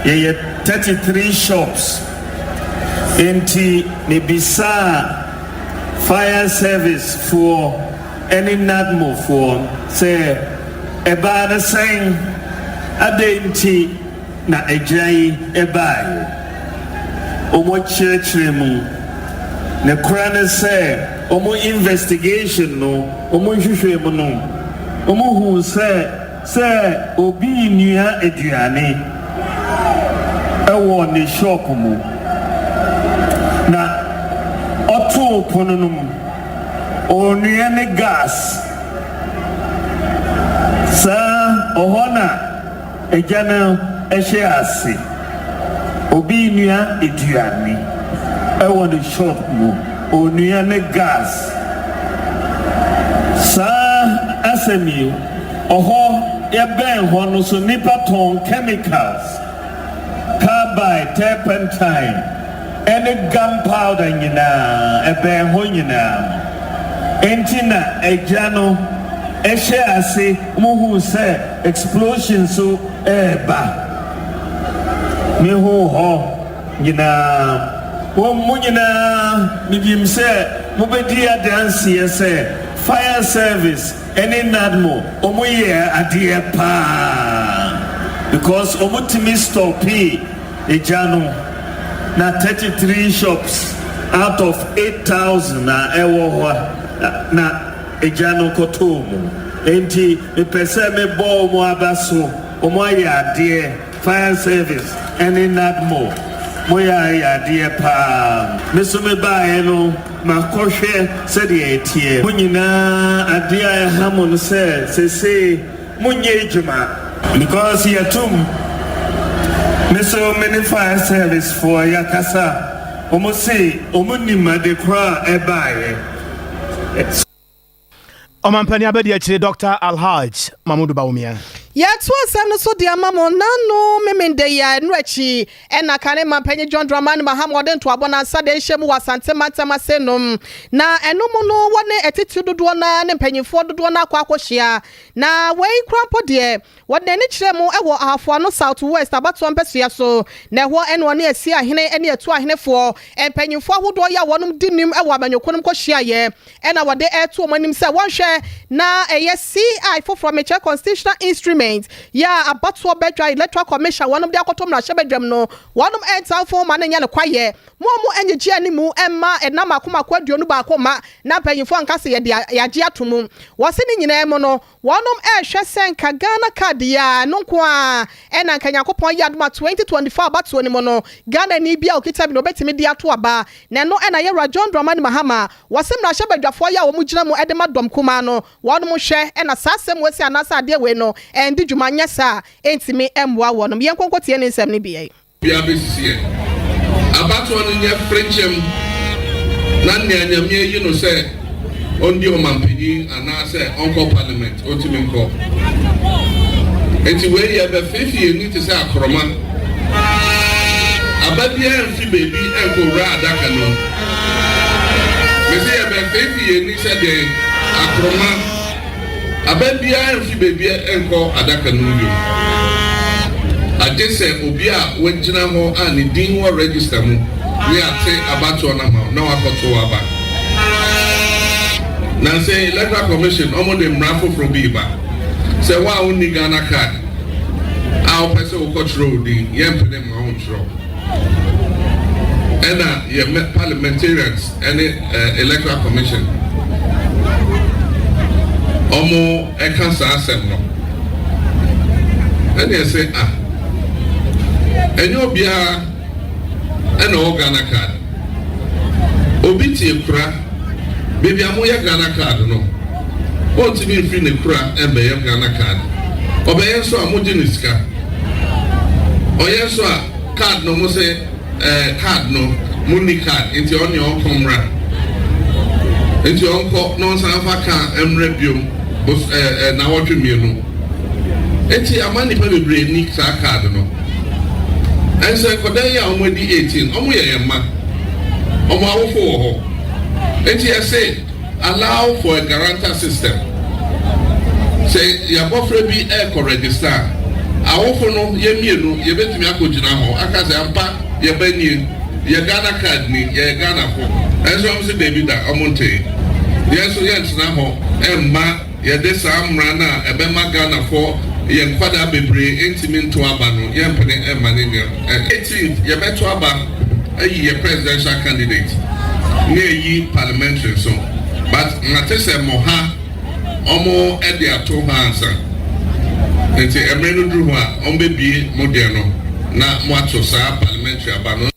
yɛyɛ 33 shops, enti mebisaa fire service foɔ ne NADMO foɔ sɛ ɛbaa no sɛn, adɛn nti na egya yi baeɛ? Wɔkyerɛkyerɛ mu. Nokorɛ ne sɛ wɔn investigation no, Wɔn nhwehwɛmu no, wɔhuu sɛ sɛ obi renoa aduane wɔ ne shop mu na ɔtoo pono no mu, ɔrenoa ne gas saa, ɔhɔ na Egya no hyɛ ase. Obi renua aduane wɔ ne shop mu, ɔrenua ne gas. Saa asɛm yi, ɔhɔ yɛbɛn hɔ no so nnipa tɔn chemicals, carbide, turpentine ɛne gun powder nyinaa, ɛbɛn hɔ nyinaa. Enti na egya no hyɛ ase, wɔhuu sɛ Explosion nso reba. Me huu hɔ nyinaa. Mo mo nyinaa menim sɛ mobɛdi adanseɛ sɛ fire service ɛne NADMO ɔmo yɛɛ adeɛ paa because ɔmo tumi stopee egya no na 33 shops out of 8000 a ɛwɔ hɔ na Egya no kɔtɔɔ mu. Enti mepɛ sɛ mebɔ wɔn aba so, wɔn ayɛ adeɛ, fire service ɛne NADMO, moyɛ ayɛ adeɛ paa. Me nso mebaeɛ no makɔhwɛ sɛdeɛ ɛteɛ. Mo nyinaa adeɛ a ɛha mo no sɛ seesei monyɛ adwuma. Because yɛtom. Me nso me ne fire service foɔ yɛakasa, wɔn se wɔn nim adekorɔ a ɛbaeɛ. Ɔmampanin abadiakyire Dɔkta Alhaj Mahmudu Bawumia. Yɛto asɛm no so de ama mo nnanu Memenda yi a ɛno akyi na kane mampanyin John Dramani Mahama ɔde ntoabɔ no ansa de rehyɛ mu wɔ Asante mantam ase nom na ɛno mu no wɔne atitiriw dodoɔ no ara ne mpanyinfoɔ dodoɔ no akɔ akɔhyia na wei koraa mpo deɛ Wɔde n'ani kyerɛɛ mu wɔ Ahafoano South West abatoɔ mpɛsoa so, na ɛhɔ na ɔne Asie ahene ne Atu ahenefoɔ mpanyimfoɔ ahodoɔ yi a wɔnom di nim wɔ amanyɔkuo nom kɔhyiaeɛ na wɔde reto wɔn anim sɛ wɔnhwɛ na ɛyɛ CI foforɔ mekyerɛ Constitutional Instrument yi a abatoɔ badwa Electoral Commission wɔnom de akɔto mmarahyɛbadwam no wɔnom ntaa mfa wɔn ma no nyɛ no kwayɛ mo a mo nnyegye animu mma nna mako mako 21 mma na mpanyimfoɔ nka sɛ yɛde yɛagye ato mu. Wɔse ne nyinaa mu no Wɔnom ɛrehwɛ sɛ nka Ghana card yi ara, ɛno nko ara ɛna nka Nyankopɔn yɛ adom a 2024 abatoɔ no mu no, Ghanani biara a ɔkita bi no ɔbɛtumi de ato aba. Na ɛno ɛna Yɛwura John Dramani Mahama, wɔse mmarahyɛbadwafoɔ yi a wɔn gyina mu de ma dɔm kumaa no, wɔnom hwɛ ɛna saa asɛm wei sei anaasɛ adeɛ wei no ɛndi dwuma, nyɛ saa a ɛntumi mmoa wɔnom. Yɛnkɔ nkɔtie ne nsɛm no bi. Bia bɛsisi ɛ. Abatoɔ no nyɛ frenkyɛm na nea Nyame ayi no sɛ ɔndi ɔmanpanyin anaasɛ ɔnkɔ parliament ɔntumi nkɔ. Enti wei yɛbɛfeefe yɛn ani te sɛ akorɔma. Aba biara mfi baabi nkɔwura adaka no mu. Mese yɛbɛfeefe yɛn ani sɛ dɛn? Akorɔma. Aba biara mfi baabi nkɔ adaka no mu bio, agye sɛ obi a wagyina hɔ a ne din wɔ register mu ne ate abatoɔ no ama wo na wakɔtow aba. Nansa yi Electoral Commission wɔn de mmara foforɔ bi reba sɛ wo a wonni Ghana card a wopɛ sɛ wokɔtwerɛ wo din, yɛmpene mma wontwerɛ. Ɛna yɛ parliamentarians ne Electoral Commission. Wɔka saa asɛm no, ɛna ɛsɛ ah, ɛnyɛ obiara ɛna ɔwɔ Ghana card. Obi te akura, baabi a moyɛ Ghana card no, ɔntumi mfiri ne kura ɛmbɛyɛ Ghana card. Ɔbɛyɛ nso a mogye ne sika. Ɔyɛ nso a card no mo sɛ ɛɛ card no monni card nti ɔne ɔnkɔ mmra. Nti ɔnkɔ na ɔnsan fa kaa mmerɛ biom bos ɛɛ ɛɛ nawɔtwe mmienu. Nti ama nnipa bebree nni saa card no. Ɛnsɛ nkɔdaa yi a wɔn adi 18 wɔn yɛ yɛn mma. Wɔn awofo wɔ hɔ. Nti yɛse allow for a guarantor system. Sɛ yɛabɔfra bi ɛrekɔ register a, awofo no yɛn mmienu yɛbɛtumi akɔgyina hɔ aka sɛ ampa yɛba nie, yɛ Ghana card ni, yɛyɛ Ghanafo. Ɛnso wɔn se dabi da, wɔn ntee. Yɛn nso yɛntena hɔ mma yɛde saa mmara no a ɛbɛma Ghanafoɔ yɛn nkwadaa bebree ntumi nto aba no, yɛmpene mma no nyɛ. 18th yɛbɛto aba ayi yɛ presidential candidate ne ayi parliamentary nso, but mate sɛ mo ha ɔmo de ato hɔ ansa, nti mmerɛ no duru hɔ a ɔmo bɛbie mo deɛ no na mo ato saa parliamentary aba no.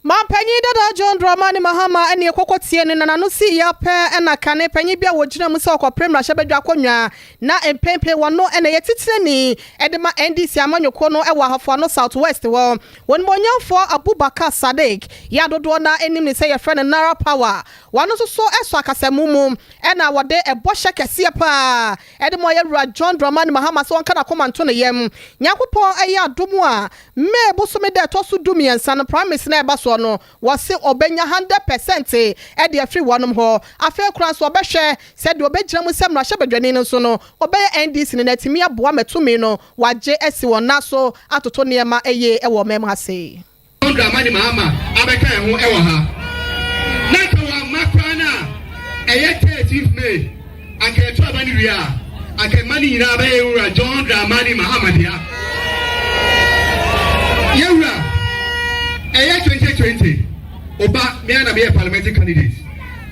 Mampanyin dada John Dramani Mahama ne ɛkɔkɔ tie no na n'ano sii ya pɛ na kane panyin bi a wɔgyina mu sɛ ɔkɔpere mmarahyɛbadwa akonnwa na mpempe wɔno na ɛyɛ titenani de ma NDC amanyɔkuo no wɔ Ahafo Ano South West hɔ. Onimuonyamfoɔ Abubakar Sadiq yɛ a dodoɔ no ara nim no sɛ yɛfrɛ no Nara Power. Wɔno nso so sɔ akasamu mu na wɔde bɔhyɛ kɛseɛ paa de ma Ɔyɛwura John Dramani Mahama sɛ ɔnka n'akoma nto ne yam. Nyankopɔn yɛ adom a, May bosome da ɛtɔ so 13 no primaries no a ɛba soɔ no, wɔse ɔbɛnya 100% de afiri wɔnom hɔ. Afei koraa nso ɔbɛhwɛ sɛ deɛ ɔbɛgyina mu sɛ mmarahyɛbadwani no nso no, ɔbɛyɛ NDC no na atumi aboa ma tumi no wɔagye asi wɔn nan so atoto nneɛma yie wɔ ɔman mu ha sei. John Dramani Mahama abɛka yɛn ho wɔ ha. Na nka wamma koraa no a, ɛyɛ 13th May, anka yɛto aba no wie a, anka mma no nyinaa bɛyɛ yɛn wura John Dramani Mahama dea. Yɛn wura, ɛyɛ 2020, oba, me ara na meyɛ parliamentary candidate.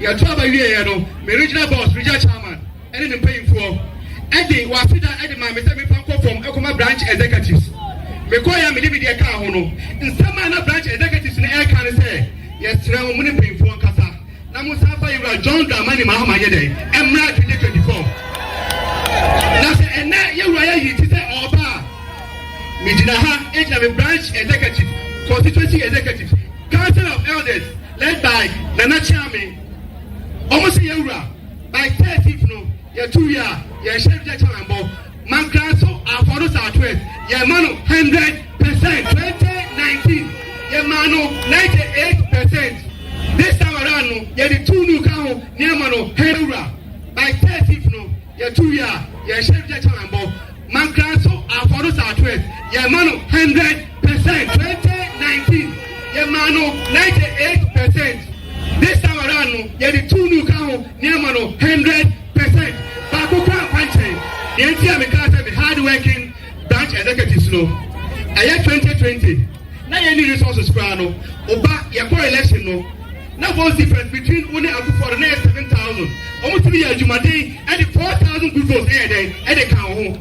Yɛto aba wieɛ no, me regional boss, regional chairman, ne ne mpanyimfoɔ de wɔn aseda de maa me sɛ memfa nkɔ fam nkɔma branch executives. Mekɔeɛ a mede me deɛ kaa ho no, nsɛm a na branch executives no reka ne sɛ, Yɛsrɛ mo, mo ne mpanyimfoɔ nkasa na monsan mfa yɛn wura John Dramani Mahama nyɛ dɛn? Mmra 2024. Na sɛ ɛnnɛ yɛn wura yɛayi ti sɛ ɔreba a, megyina ha gyina me branch executive, constituency executive, council of elders led by Nana Kyeame, wɔn se yɛn wura, By 13th no yɛto wie a yɛhyɛ no kyɛ bɔ mankra nso afɔ no saa twɛ yɛma no 100%. 2019 yɛmaa no 98%, this time around no yɛde two nu ka ho ne ama no 100. By 13th no yɛto wie a yɛhyɛ no kyɛ bɔ mankra nso afɔ no saa twɛ yɛma no 100%. 2019 yɛmaa no 98%, this time around no yɛde two nu ka ho ne ama no 100%. Baako kora nkwankyɛn deɛ nti a meka sɛ me hard working branch executives no, ɛyɛ 2020 na yɛni resources koraa no, ɔba yɛkɔ election no na vote difference between wo ne Akufo-Addo na yɛ 7,000. Wɔn ti bi yɛ adwumaden ɛde 4,000 good votes ɛyɛ dɛn ɛde ka ho.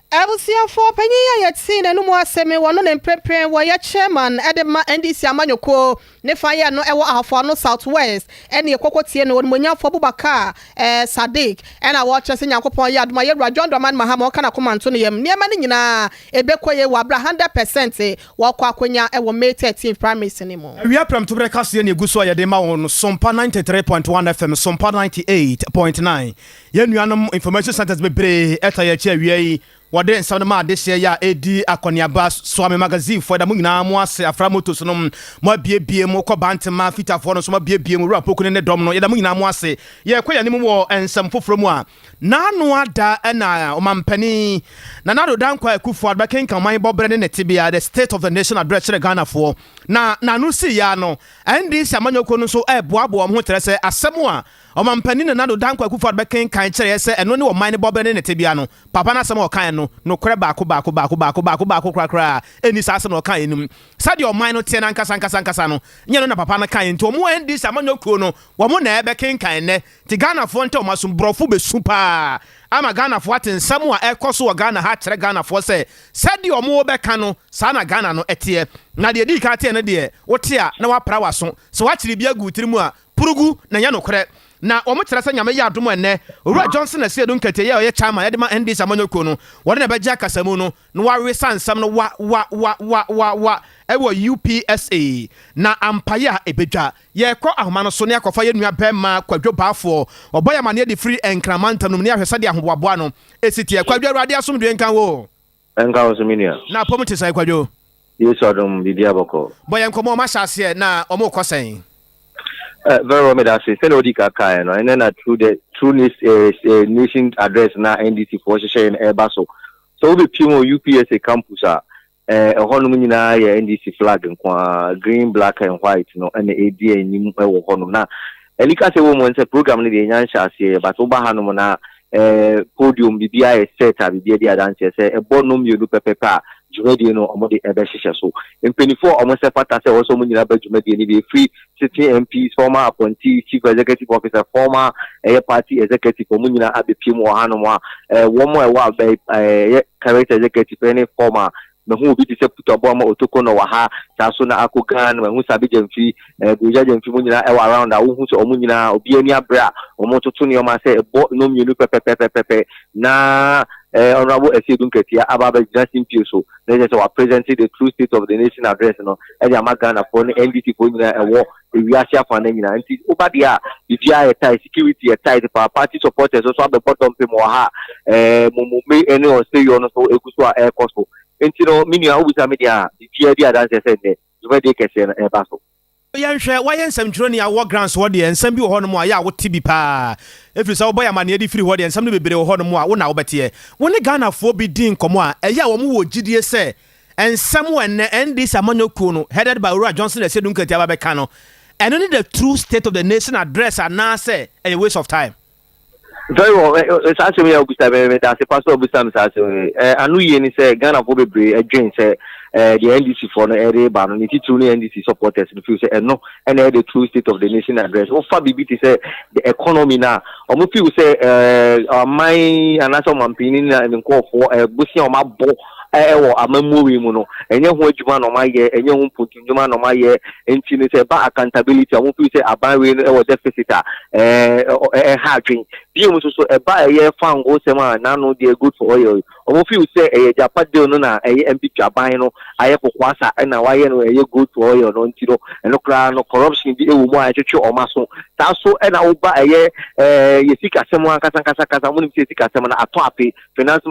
Abusuafoɔ panyin a yɛte n'anum asɛm wɔno ne mprempren wɔyɛ chairman de ma NDC amanyɔkuo ne fa yɛ no ɛwɔ Ahafo Ano South West ɛne ɛkɔkɔ tie no, Onimonyamfoɔ Abubakar Sadiq, ɛna wɔkyerɛ sɛ Nyankopɔn yɛ adom a yɛwura John Dramani Mahama ɔka n'akoma nto ne yam, nneɛma no nyinaa ɛbɛkɔ yie wɔ abera 100% wɔkɔ akɔnya ɛwɔ May 13 primaries no mu. Awia prɛmtoberɛ kaseɛ ne ɛgu so a yɛde ma wo no, Sompa 93.1 FM, Sompa 98.9. Yɛn nuanom information centers bebree ɛta yɛn akyi awia yi, wɔde nsɛm no ma adehyeɛ yɛ a ɛdi akɔneaba. Soame magazine foɔ, ɛda mo nyinaa mo ase. Afra Motos no, mo abiebie mo kɔ Bantema fitafoɔ no nso, mo abiebie mo wura Poku ne ne dɔm no, yɛda mo nyinaa mo ase. Yɛkɔ yɛn anim wɔ nsɛm foforɔ mu a, n'ano ada ɛna ɔmampanin Nana Addo Dankwa Akufo Addo bɛkenkan ɔman bɔberɛ ne ne tebea, the State of the Nation Address, kyerɛ Ghanafoɔ. Na n'ano si ya no, NDC amanyɔkuo no nso ɛreboaboa wɔn ho kyerɛ sɛ asɛm a Ɔmampanin Nana Addo Dankwa Akufo-Addo bɛkenkan kyerɛeɛ sɛ ɛno ne ɔman no bɔberɛ ne ne tebea no, papa no asɛm a ɔkaeɛ no, nokorɛ baako baako baako baako baako baako korakora nni saa asɛm a ɔkaeɛ no mu. Sɛdeɛ ɔman no teɛ no ankasa ankasa ankasa no, nyɛ ɛno na papa no kaeɛ. Nti wɔn NDC amanyɔ kuo no, wɔn na ɛrebɛkenkan nnɛ. Nti Ghanafoɔ nte wɔn asom, borɔfo bɛsu paa ama Ghanafoɔ ate nsɛm a ɛrekɔ so wɔ Ghana ha akyerɛ Ghanafoɔ sɛ sɛdeɛ wɔrebɛka no, saa na Ghana no teɛ. Na deɛ ɛdii kan teɛ no deɛ, wote a na woapra w'aso. Sɛ woakyere bi agu wo tiri mu a, Purugu na ɛnyɛ nokorɛ. Na wɔn kyerɛ sɛ Nyame yɛ adom a ɛnnɛ, Owura Johnson Asiedu Nketiah a ɔyɛ Chairman de ma NDC amanyɔkuo no, wɔde na ɛbɛgye akasamu no na wɔawesa nsɛm no wa wa wa wa wa wa wɔ UPSA. Na ampaeɛ a ɛbɛdwa. Yɛrekɔ ahoma no so na yɛakɔfa yɛn nua bɛɛma Kwadwo Baafoɔ. Ɔbɔ yɛn amaneɛ de firi Nkran mantam no mu na yɛahwɛ sɛdeɛ ahoboaboa no si teɛ. Kwadwo Awurade asomdwoeɛ nka wo. Ɛnka wo nso me nua. Na apɔmu te sɛn Kwadwo? Yesu adom biribiara bɔkɔ. Bɔ yɛn nkɔmmɔ, wɔn ahyɛ aseɛ na wɔn rekɔ sɛn? Eh, very well, meda ase. Sɛnea odi ka kaeɛ no, ɛnɛ na true the true eh, eh, nation address na NDC foɔ hyehyɛeɛ no ɛreba so. Sɛ wobɛpie mu wɔ UPSA campus a, eh, ɛhɔnom nyinaa yɛ NDC flag nko ara, green, black and white no ɛna ɛdi anim wɔ hɔnom. Na Anika sɛ wɔ mu sɛ program no deɛ ɛnya nhyɛ aseɛ, but woba hanom na eh, podium biribiara yɛ set a biribiara di adanseɛ sɛ ɛbɔ nnɔn mmienu pɛpɛpɛ a dwumadie no wɔde ɛbɛhyehyɛ so. Mpanimfoɔ a wɔn sɛ fata sɛ ɛwɔ sɛ wɔn nyinaa ba dwumadie no bi ɛfiri sitting MPs, former appointees, chief executive officer, former ɛyɛ party executive wɔn nyinaa abɛpie mu wɔ hanom a eh, wɔn a ɛwɔ abɛ ɛyɛ current executive ne former. Mahu obi te sɛ Putu Aboama Otoko na ɔwɔ ha, saa so na Ako Ghan, mahu Sabi Gyamfi, eh, Gurugya Gyamfi mo nyinaa ɛwɔ around a wohu sɛ ɔmo nyinaa obi ani abere a ɔmo toto nneɛma sɛ ɛbɔ nnɔn mmienu pɛpɛpɛpɛpɛ na eh, Honourable Asiedu Nketia aba abɛgyina simpie so na kyerɛ sɛ wa present the true state of the nation address no ɛde ama Ghanafoɔ ne NDC foɔ nyinaa ɛwɔ ewiase afa no nyinaa. Nti woba deɛ a biribiara yɛ tight, security yɛ tight paa, party supporters nso abɛbɔ dɔmpem wɔ ha a ɛɛ mumumi ne ɔsɛyɔ no nso egu so a ɛrekɔ so. Nti no me nua wobisa me deɛ a biribiara di adanseɛ sɛ nnɛ dwumadie kɛseɛ no ɛreba so. Yɛnhwɛ, woayɛ nsɛmtwerɛni a wowɔ grants hɔ deɛ, nsɛm bi wɔ hɔnom a ɛyɛ a wote bi paa. Ɛfiri sɛ wobɔ yɛn amanneɛ de firi hɔ deɛ, nsɛm no bebree wɔ hɔnom a wo na wobɛteɛ. Wo ne Ghanafoɔ bi di nkɔmmɔ a, ɛyɛ a wɔwɔ gyidie sɛ Nsɛm a ɛnnɛ NDC amanyɔ kuo no headed by Owura Johnson Asiedu Nketia aba bɛka no, ɛno ne the true state of the nation address anaasɛ ɛyɛ waste of time? Very well, eh, eh, saa asɛm yi a wobisa me, meda ase pa sɛ wobisa me saa asɛm yi. Eh, ano yie ne sɛ Ghanafoɔ bebree adwen sɛ eh, deɛ NDC foɔ no ɛde ba no, ne titiriw ne NDC supporters no feel sɛ ɛno ɛna ɛyɛ the true state of the nation address. Wofa biribi te sɛ the economy no a, wɔn feel sɛ eh, ɔman anaasɛ ɔmanpanyin ne ne nkurɔfoɔ eh, bosea a wɔabɔ wɔ amammuo wei mu no, ɛnyɛ ho adwuma na wɔayɛ, ɛnyɛ ho mpuntu nnwuma na wɔayɛ, nti no sɛ ɛba accountability a, wɔn feel sɛ aban wei no wɔ deficit a ɛha adwen. Bio nso so ɛba ɛyɛ fango sɛm a n'ano deɛ good for oil yi, wɔn feel sɛ ɛyɛ Japa deal no na ɛyɛ NPP aban no ayɛ kokoasa ɛna wɔayɛ no ɛyɛ good for oil no nti no ɛno koraa no corruption bi ɛwɔ mu a ɛtwetwe wɔn aso. Saa so ɛna woba ɛyɛ yɛ sikasɛm ankasa ankasa ankasa, wɔn nim sɛ sikasɛm no atɔ ape. Finance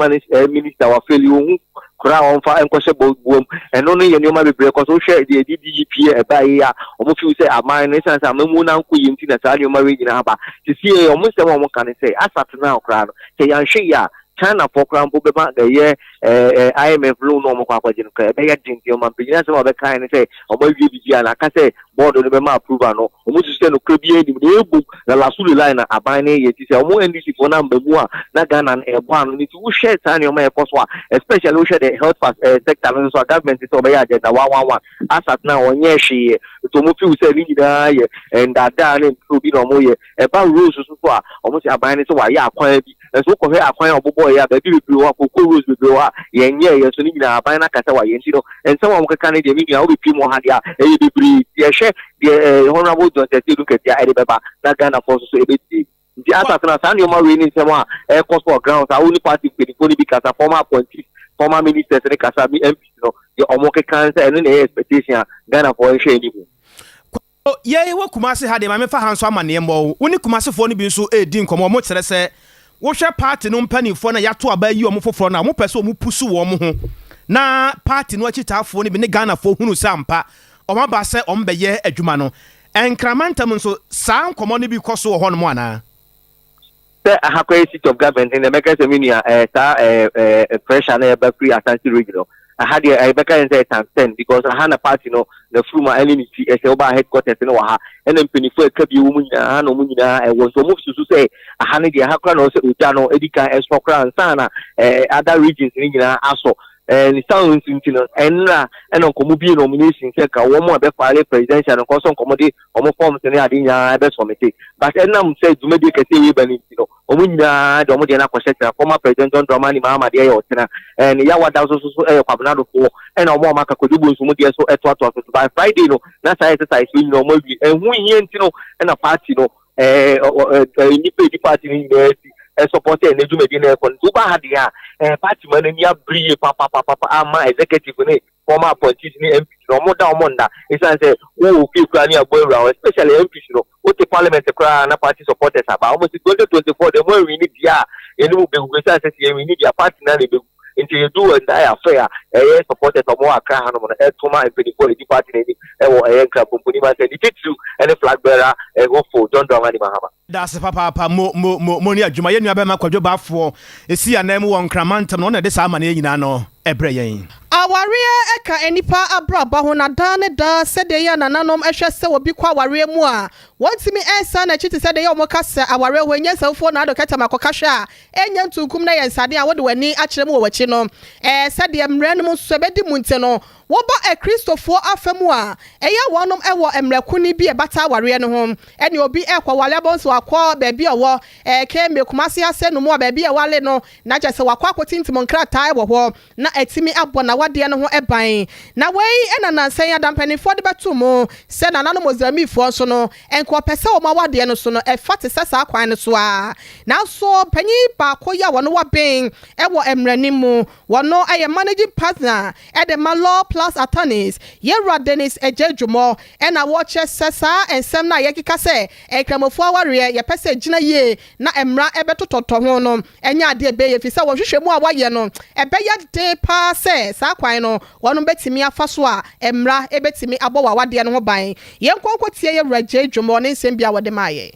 minister wafeli ohu koraa a ɔmfa nkɔhyɛ boam. Ɛno no yɛ nneɛma bebree kɔ so. Wohwɛ deɛ ɛde DEP ɛbaa yi a, wɔn feel sɛ aman no esiane sɛ amammuo no ankɔ yie nti na saa nneɛma wei nyinaa aba. Sesie wɔn nsɛm a wɔka ne sɛ as at now koraa no sɛ yɛanhwɛ yie a China foɔ koraa mpo bɛma ɛyɛ ɛɛ IMF loan no a wɔkɔ akɔgye no koraa ɛbɛyɛ den. Nti ɔmanpanyin asɛm a ɔbɛkae ne sɛ wɔn awie biribi a na aka sɛ board no bɛma approval no, wɔn susu sɛ nokorɛ biara nnim na mmom na Lasuli line na aban no reyɛ nti sɛ wɔn NDC foɔ no amba mu a na Ghana no ɛrebɔ ano no nti wohwɛ saa nneɛma a ɛkɔ so a especially wohwɛ the health fas eh, sector no nso a government sɛ wɔbɛyɛ agenda one one one as at now wɔnyɛɛ hwee yɛ nti wɔn feel sɛ ne nyinaa yɛ ndaadaa ne ntoro bi na wɔyɛ. Ɛba roads nso so a wɔn sɛ aban no sɛ wɔayɛ akwan bi nso wokɔhwɛ akwan a wɔbobɔeɛ a baabi bebree wɔ hɔ a cocoa roads bebree wɔ hɔ a yɛnyɛeɛ nso ne nyinaa aban no aka sɛ wɔayɛ nti no Nsɛm a wɔkeka no deɛ, me nua, wobɛpue mu wɔ ha deɛ a, ɛyɛ bebree. Nti yɛhwɛ deɛ eh, Honourable John Tetteh Adu Nketia ɛde bɛba, na Ghanafoɔ nso so ɛbɛtie. Nti asase no, saa nneɛma wei ne nsɛm a ɛrekɔ so wɔ grounds a wo ne party mpanimfoɔ no bi kasa, former appointees, former ministers no kasa, me MPs no, deɛ wɔkeka ne sɛ ɛno na ɛyɛ expectation a Ghanafoɔ nhwɛ anim. O, yɛn wɔ Kumasi ha deɛ, ma memfa ha nso amanneɛ mmɔ wo. Wo ne Kumasifoɔ no bi nso redi nkɔmmɔ, wɔkyerɛ sɛ wohwɛ party no mpanimfoɔ no a yɛato aba ayi wɔn foforɔ no a, wɔpɛ sɛ wɔpusu wɔn ho na party no akyitaafoɔ no bi ne Ghanafoɔ hunu sɛ ampa wɔaba sɛ wɔbɛyɛ adwuma no. Nkraman ntam nso, saa nkɔmmɔ no bi kɔ so wɔ hɔnom anaa? Sɛ aha kɔyɛ seat of government no deɛ mɛka sɛ me nua ɛɛ saa ɛɛ ɛɛ pressure no a ɛba firi Ashanti region no. Aha deɛ ɛbɛka yɛn sɛ times 10 because aha na party no na furuma ɛne ne ti ɛsɛ. Ɔbaa headquarters no wɔ ha, ɛna mpanimfoɔ ɛka bi wɔ mu nyinaa ha na wɔn nyinaa ɛwɔ. Nso wɔn susu sɛ aha no deɛ, ha koraa na ɔsɛ ogya no edi kan ɛsɔ koraa nsa na other regions no nyinaa asɔ. Ne sound nso nti no, ɛnra ɛna nkɔmɔ bie nomination sɛ ka wɔn a bɛfile presidential no nkɔ so nkɔmɔ de wɔn forms ne ade nyinaa ɛbɛsubmit, but ɛnam sɛ dwumadie kɛseɛ yi ba ne nti no, wɔn nyinaa de wɔn deɛ no akɔhyɛ kyerɛ. Former President John Dramani Mahama deɛ yɛ ɔtena, ne Yawada nso so ɛyɛ Kwabena Dofoɔ, ɛna wɔn a wɔn aka Kwadwo Bonsu mu deɛ so ɛtoatoa so. By Friday no na saa exercise yi nyinaa wɔn awie. Ɛho hia nti no, ɛna party no ɛɛ ɛɛ nipa edi party no nyinaa si ɛsupport ɛnɛ dwumadie no ɛkɔ no. Nti woba ha deɛ a, party ma n'ani abere yie papapapa ama executive ne former appointees ne MPs no. Ɔmo da, ɔmo nda, esan sɛ wowɔ fie koraa ne abɔ awura hɔ, especially MPs no. Wote parliament koraa na party supporters aba. Ɔmo si 2024 deɛ, mo awin deɛ a, yɛne mu bɛgu, esan sɛ yɛwin deɛ, party na na ebɛgu. Nti yɛdu entire affair a ɛyɛ supporters ɔmo wɔ Accra hanom no ɛtoma mpanyinfoɔ a yɛdi party n'anim ɛwɔ ɛyɛ Nkran pomponi ma sɛ ne titiriw ɛne flag bearer ɛhofo John Dramani Mahama. Daase papaapa. Mo mo mo mo ne adwuma. Yɛn nua bɛrima Kwadwo Baafoɔ esi anan mu wɔ Nkraman ntam na ɔna ɛde saa amaneɛ nyinaa no ɛbrɛ yɛn. Awareɛ ka nnipa abrabɔ ho na daa ne daa, sɛdeɛ yɛ nananom hwɛ sɛ obi kɔ awareɛ mu a, wɔntumi nsan n'akyi, te sɛ deɛ yɛ wɔn ka sɛ awareɛ hɔ ɛnyɛ nsɛmfoɔ na ado kɛtɛm akɔka hwɛ a ɛnyɛ ntunkum na yɛ nsadeɛ a wode w'ani akyerɛ mu wɔ w'akyi no. Sɛdeɛ mmerɛ no mu nso ɛbɛdi mu nti no, wɔba Akristofoɔ afa mu a, ɛyɛ wɔnom ɛwɔ mmerɛkoni bi a ɛbata awareɛ no ho. Ɛne obi ɛkɔ wale abɔ nso akɔ baabi a ɔwɔ keme Kumase ase no mu a, baabi a ɛwale no na kyerɛ sɛ wakɔ akɔtintim nkrataa ɛwɔ hɔ na atumi abɔ n'awadeɛ no ho ban. Na wei ɛna nansɛn adampanimfoɔ de bɛto mu sɛ nananom Mozambiquefoɔ nso no, nka ɔpɛ sɛ wɔn awadeɛ no so no ɛfa te sɛ saa kwan no so a. Nanso panyin baako yi a wɔn wabɛn ɛwɔ mmerɛnim mu, wɔn ɛyɛ managing partner ɛde ma Law Plus Attorneys, Yɛwura Dennis Agye Dwumɔ, ɛna wɔkyerɛ sɛ saa nsɛm no a yɛkeka sɛ Nkramofoɔ awareɛ yɛpɛ sɛ gyina yie na mmara ɛbɛtotɔtɔ ho no, ɛnyɛ adeɛ ɛbɛyɛ fi sɛ wɔhwehwɛ mu a wɔayɛ no, ɛbɛyɛ den paa sɛ saa kwan no wɔn bɛtumi afa so a mmara ɛbɛtumi abɔ wɔ awadeɛ no ho ban. Yɛn nkɔnkɔ tie Yɛwura Gye Dwumɔ ne nsɛm bi a wɔde maa yɛ.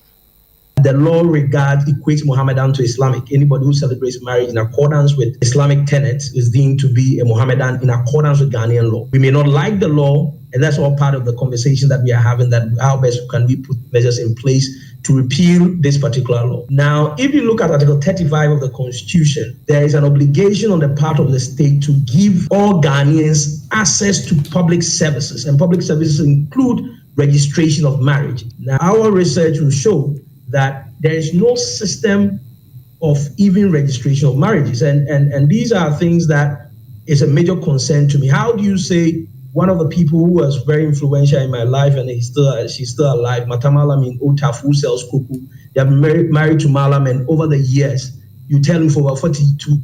The law regards equates Mohammedan to Islamic. Anybody who celebrates marriage in accordance with Islamic tenets is deemed to be a Mohammedan in accordance with Ghanaian law. We may not like the law, and that's all part of the conversation that we are having, that how best can we put measures in place to repeal this particular law. Now, if you look at Article 35 of the Constitution, there is an obligation on the part of the state to give all Ghanaians access to public services, and public services include registration of marriage. Now, our research will show that there is no system of even registration of marriages. And these are things that is a major concern to me. How do you say one of the people who was very influential in my life, and he's still she's still alive, Matama Lamin Otaf, who sells kuku. They have been married to Malam, and over the years, you tell him for over 42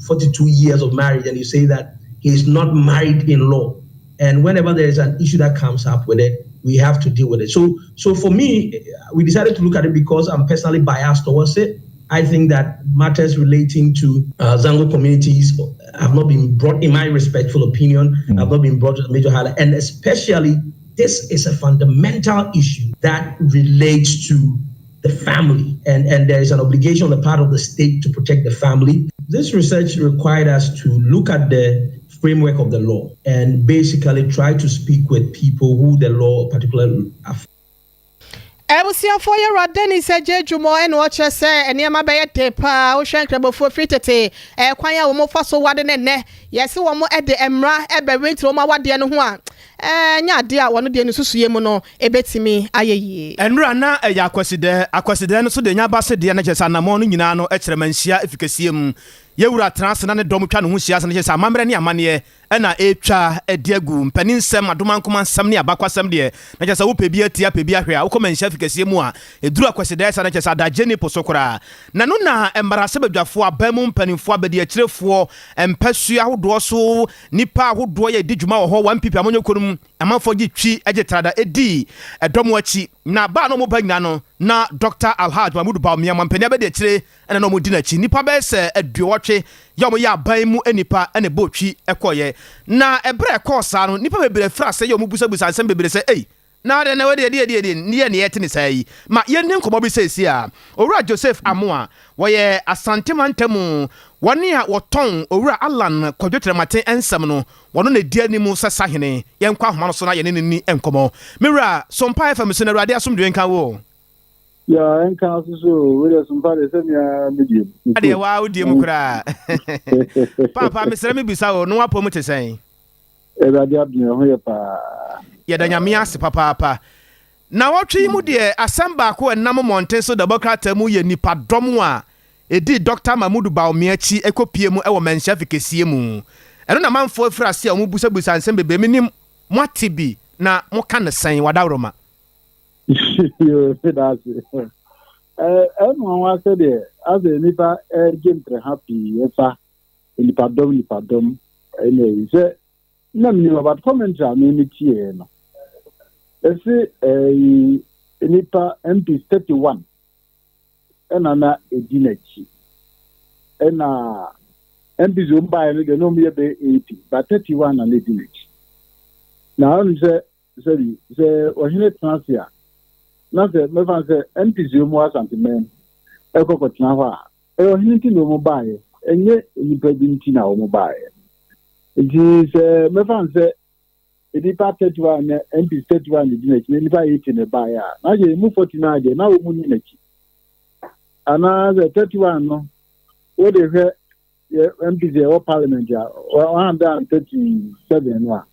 years of marriage, and you say that he is not married in law. And whenever there is an issue that comes up with it, we have to deal with it. So for me, we decided to look at it because I'm personally biased towards it. I think that matters relating to Zango communities have not been brought, in my respectful opinion, have not been brought to the major highlight. And especially, this is a fundamental issue that relates to the family. And there is an obligation on the part of the state to protect the family. This research required us to look at the framework of the law and basically try to speak with people who the law particularly affects. Abusuafoɔ, yɛwura Dennis Agye Dwumɔ ɛna ɔkyerɛ sɛ nneɛma bɛyɛ den paa. Wohwɛ Nkramofoɔ firi tete ɛkwan a wɔn fa so wade ne nnɛ yɛsi wɔn de mmara ɛbɛwintiri wɔn awadeɛ no ho a, ɛnyɛ adeɛ a wɔn deɛ ne susue mu no ebɛtumi ayɛ yie. Ɛnura na ɛyɛ Akwasidɛ. Akwasidɛ no so de nya ba se deɛ no kyerɛ sɛ anammɔn no nyinaa no kyerɛ Manhyia efikɛseɛ mu. Yɛwura tena ase na ne dɔm twa ne ho hyia ase no kyerɛ sɛ amammerɛ ne amanneɛ ɛna ɛtwa ɛde agu mpanin nsɛm, adomankoma nsɛm ne abakwasɛm deɛ, na kyerɛ sɛ wopɛ bi atia pɛ bi ahwɛ a, wokɔ Manhyia fikɛseɛ mu a, ɛduru Akwasidɛ sa no kyerɛ sɛ adagye ne po so koraa na no na mmarahyɛbadwafoɔ, aban mu mpanimfoɔ, abadiakyirefoɔ, mpasua ahodoɔ so nipa ahodoɔ yɛ di dwuma wɔ hɔ, wɔn pipi amanyɔkuo no mu amanfoɔ gye twi gye trada ɛdi ɛdɔm akyi. Na baa na ɔmo ba nyinaa no na Dr Alhaj Mahmudu Bawumia, mampanin abɛdi akyire, ɛna na ɔmo di n'akyi. Nipa bɛyɛ sɛ 80 yɛ ɔmo yɛ aban mu nipa ɛna ɛbɔ otwi ɛkɔyɛ. Na ɛberɛ ɛkɔɔ saa no, nipa bebree fira sɛ yɛ ɔmo busabusa nsɛm bebree sɛ, ei, na de na wɔde ɛdeɛ ɛdeɛ ɛdeɛ ne yɛ ne yɛte ne saa yi ma yɛnni nkɔmmɔ bi. Seesi a Owura Joseph Amoa, wɔyɛ Asante mantam. Wɔn a wɔtɔn Owura Allan Kwadwo Kyerematen nsɛm no, wɔno na ɛdi anim sɛ sahene. Yɛnkɔ ahoma no so na yɛne no nni nkɔmmɔ. Me wura, Sompa FM so no, Awurade asomdwoeɛ nka wo o. Yeah, ɛnka so so o, wei deɛ Sompa deɛ sɛ me ara me deɛ mu. Adeɛ waa wo deɛ mu koraa. Paapa, mesrɛ me bisa o, no w'apɔ mu te sɛn? Awurade adom yɛn ho yɛ paa. Yɛda Nyame ase papaapa. Nawɔtwe yi mu deɛ, asɛm baako a ɛnam mmɔnten so dɛbɔ krataa mu yɛ nnipadɔm a ɛdii Dɔkta Mahmudu Bawumia akyi kɔpie mu wɔ Manhyia Fikɛsie mu. Ɛno na amanfoɔ afiri aseɛ a wɔbisabisa nsɛm bebree. Menim moate bi na moka no sɛn? Wadaworoma. Yoo, meda ase. Ɛyɛ me nwanwa sɛdeɛ asɛ nnipa gye ntrɛha pii ɛfa nnipadɔm nnipadɔm ɛna ɛyi sɛ na menim about commentary a me metieɛ no ɛse ɛyi nnipa MPs 31 ɛna na ɛdi n'akyi ɛna MPs wɔn baeɛ no deɛ na wɔn yɛ bɛyɛ 80 but 31 na na ɛdi n'akyi na ɔno sɛ sɛbi sɛ ɔhene tena ase a na sɛ mɛfa sɛ MPs wɔn wɔ Asanteman ɛkɔ kɔtena hɔ a ɛyɛ ɔhene nti na wɔn baeɛ ɛnyɛ nnipa bi nti na wɔn baeɛ nti sɛ mɛfa sɛ nnipa 31 na MPs 31 na di n'akyi na nnipa 80 na ɛbaeɛ a na yɛ emu 49 deɛ na wɔn mu ni n'akyi anaasɛ 31 no wode hwɛ yɛ MPs yɛ wɔ parliament a 137 no a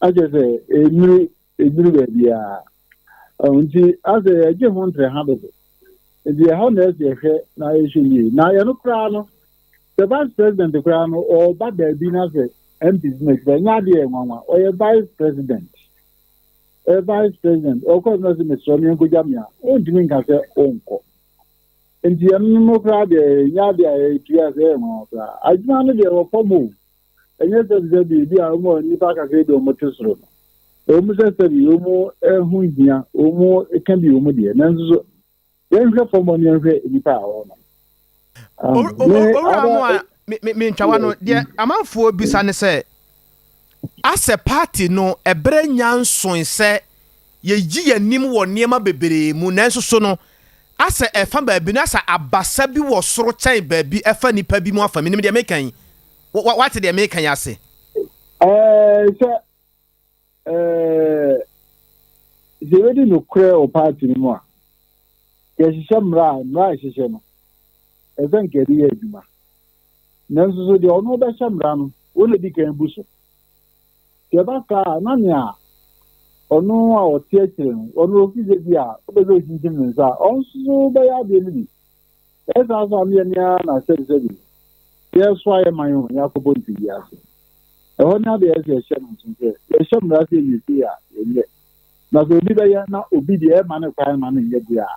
akyɛ sɛ enuru enuru baabiara nti asɛ yɛgye ho ntrɛ ha dodo nti ɛhɔ na ɛsɛ yɛhwɛ na yɛhwɛ yie na yɛno koraa no sɛ vice president koraa no ɔba baabi na sɛ MPs no akyi ɛnyɛ adeɛ yɛ nwanwa ɔyɛ vice president ɔyɛ vice president ɔkɔ no sɛ mesrɛ me nkɔgya me a ɔntumi nka sɛ ɔnkɔ nti ɛno no koraa deɛ ɛnyɛ adeɛ a yɛtua sɛ ɛyɛ nwanwa koraa adwuma no deɛ wɔ fam o ɛnyɛ sɛ sɛ biribi a wɔn nnipa kakra bi wɔn te soro no wɔn sɛ sɛbi wɔn ho hia wɔn ka bi wɔn deɛ nanso so yɛnhwɛ fam hɔ no yɛnhwɛ nnipa a wɔwɔ no. Owura mu a mentwawa no deɛ amanfoɔ bisa ne sɛ asɛ party no ɛberɛ nya nsoe sɛ yɛyi yɛn anim wɔ nneɛma bebree mu nanso so no asɛ ɛfa baabi no asɛ abasa bi wɔ soro kyɛn baabi ɛfa nipa bi mu afa menim deɛ meka yi wate deɛ meka yi ase. Ɛɛ sɛ ɛɛ sɛ yɛbɛdi nokorɛ wɔ party no mu a yɛhyehyɛ mmara a mmara a yɛhyehyɛ no ɛsɛ nka yɛde yɛ adwuma nanso so deɛ ɔno bɛhyɛ mmara no wɔn na di kan bu so sɛ ɛba saa a na nea ɔno a ɔte akyire no ɔno ofi sɛ bi a ɔbɛsɛ okyinkyim ne nsa a ɔno nso bɛyɛ adeɛ no bi ɛyɛ saa so a ne yɛ nea na sɛbisɛbi yɛsoa yɛ man o yɛakɔbɔ ntwi ase ɛhɔ ne adeɛ ɛsɛ yɛhyɛ no nso sɛ yɛhyɛ mmara sɛ yɛ sei a yɛnyɛ na sɛ obi bɛyɛ na obi deɛ ɛma ne kwan ma no nyɛ deɛ a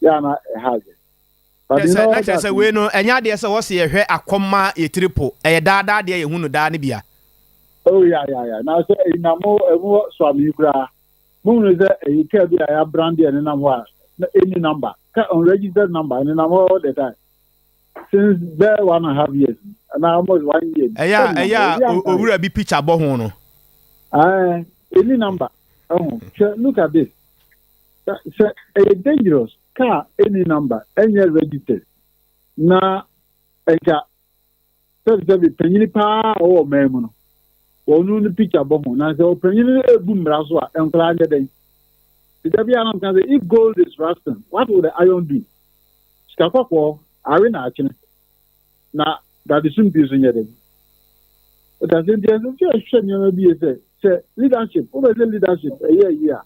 yɛ ana ɛha adwe. Na kyerɛ sɛ wei no ɛnyɛ adeɛ sɛ wɔsi yɛhwɛ akɔma yɛtiri po ɛyɛ daadaa deɛ yɛhu no daa ne bia. Oh ya ya ya na sɛ ɛyi na mo ɛmo soame yi koraa mo hunu sɛ ɛyi kaa bi a yɛabrande ɛnenam hɔ a na ɛni number ka unregistered number ɛnenam hɔ all the time since bɛɛ 1.5 years na almost one year. Ɛyɛ a ɛyɛ a owura bi picture bɔ ho no. Ɛɛ ɛni number ɛho hwɛ, look at this, sɛ ɛyɛ dangerous car ɛni number ɛnyɛ registered na nka sɛbisɛbi panyin paa a ɔwɔ ɔman mu no wɔn no picture bɔ ho na sɛ ɔpanyin no ebu mmara so a nkwadaa nyɛ dɛn sika bi anam kan sɛ if gold is rusting, what will the iron do? Sika kɔkɔɔ awe na akyene na dade sumpii so nyɛ dɛn ɔda sɛ nti ɛsɛ sɛ ɛhwɛ nneɛma bi yɛ sɛ sɛ leadership wobɛ sɛ leadership ɛyɛ yi a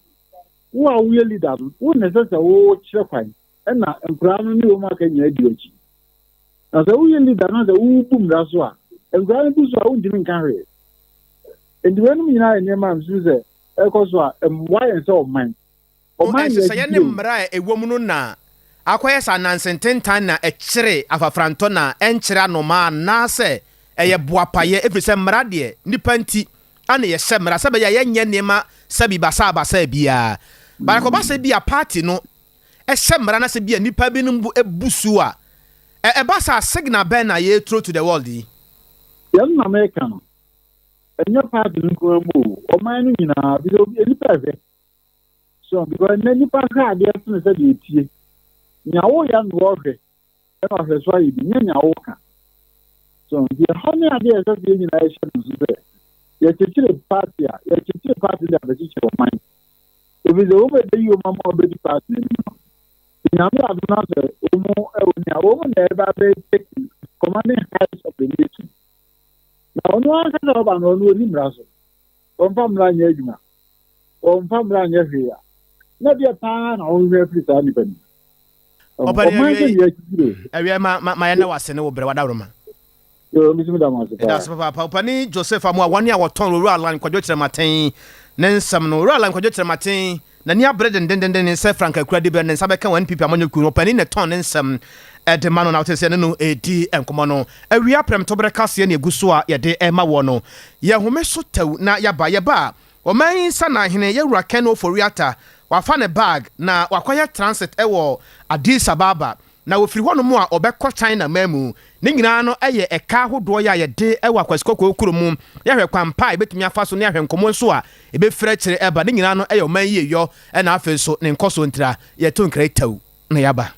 wo a woyɛ leader no wo na ɛsɛ sɛ wokyerɛ kwan ɛna nkwadaa no ne wɔn aka nyinaa di akyi na sɛ woyɛ leader no sɛ wobu mmara so a nkwadaa no bu so a wontumi nka hwee nti wɔn nyinaa yɛ nneɛma a nso sɛ ɛkɔ so a mmoa yɛn sɛ ɔman ɔman yɛ nhyehyɛeɛ ne mmara a ɛwɔ mu no na akɔyɛ sɛ anansententan na ɛkyere afafrantɔ na ɛnkyerɛ anomaa anaasɛ ɛyɛ boapayɛ ɛfiri sɛ mmara deɛ nipa nti ana yɛhyɛ mmara sɛ bɛyɛ a yɛnyɛ nneɛma sɛbi basabasa biara barakɔba sɛ bi a party no ɛhyɛ mmara na sɛ bi a nipa binom bu ebu so a ɛba saa signal bɛn na yɛturo to the world yi. Yɛn na mɛka no ɛnyɛ party no nko mu o, ɔman no nyinaa bi sɛ nipa ɛhwɛ so because nnɛ nipa hwɛ adeɛ sene sɛ deɛ etie nea woyɛ no wɔhwɛ ɛna ɔhwɛ so ayɛ bi nyɛ nea woka. So nti ɛhɔ ne adeɛ a ɛsɛ sɛ yɛn nyinaa yɛhyɛ no nso sɛ yɛkyekyere party a, yɛkyekyere party de abɛkyekyere ɔman. Ɛfiri sɛ wɔn a ɛbɛyi wɔn ama wɔbɛdi party no anim no, sɛ Nyame adom na sɛ wɔn wɔ ni a, wɔn na ɛba abɛ take commanding heights of the nation. Na ɔno ankasa ɔba no, ɔno ɔni mmara so. Ɔmfa mmara nyɛ adwuma. Ɔmfa mmara nyɛ hwee a, na deɛ paa na ɔhwehwɛ afiri saa nipa no mu. Ɔpɛni awiei, awiei ma ma ma yɛn na wase ne wo brɛ wadaworoma. Yoo, mi nso mi da mo ase paa. Yɛda ase papaapa. Ɔpɛni Joseph Amoah, wɔn a wɔtɔn Owura Alan Kwadwo Kyerematen ne nsɛm no. Owura Alan Kwadwo Kyerematen n'ani abere dendendenden sɛ Frank Akura dibrɛ ne nsa bɛka wɔ NPP amanyɔkuo no. Ɔpɛni na ɛtɔn ne nsɛm de ma no na wote sɛ yɛne no redi nkɔmmɔ no. Awia prɛmtoberɛ kaseɛ na ɛgu so a yɛde rema woɔ no. Yɛhome so tɛw na yɛaba. Yɛba a, Ɔman yi Sanahene Yawura Ken Ofori-Atta wafa ne bag na wakɔyɛ transit wɔ Addis Ababa na ɔfiri hɔ nom a ɔbɛkɔ China man mu. Ne nyinaa no yɛ ɛka ahodoɔ yi a yɛde wɔ Akwasi Kɔkɔɔ kuro mu ne ahwɛ kwan pa a yɛbɛtumi afa so ne ahwɛ nkɔmmɔ nso a ɛbɛfiri akyire ɛba. Ne nyinaa no yɛ ɔman yieyɔ na afei nso ne nkɔsoɔ ntira. Yɛto nkra yi tɛw na yɛaba.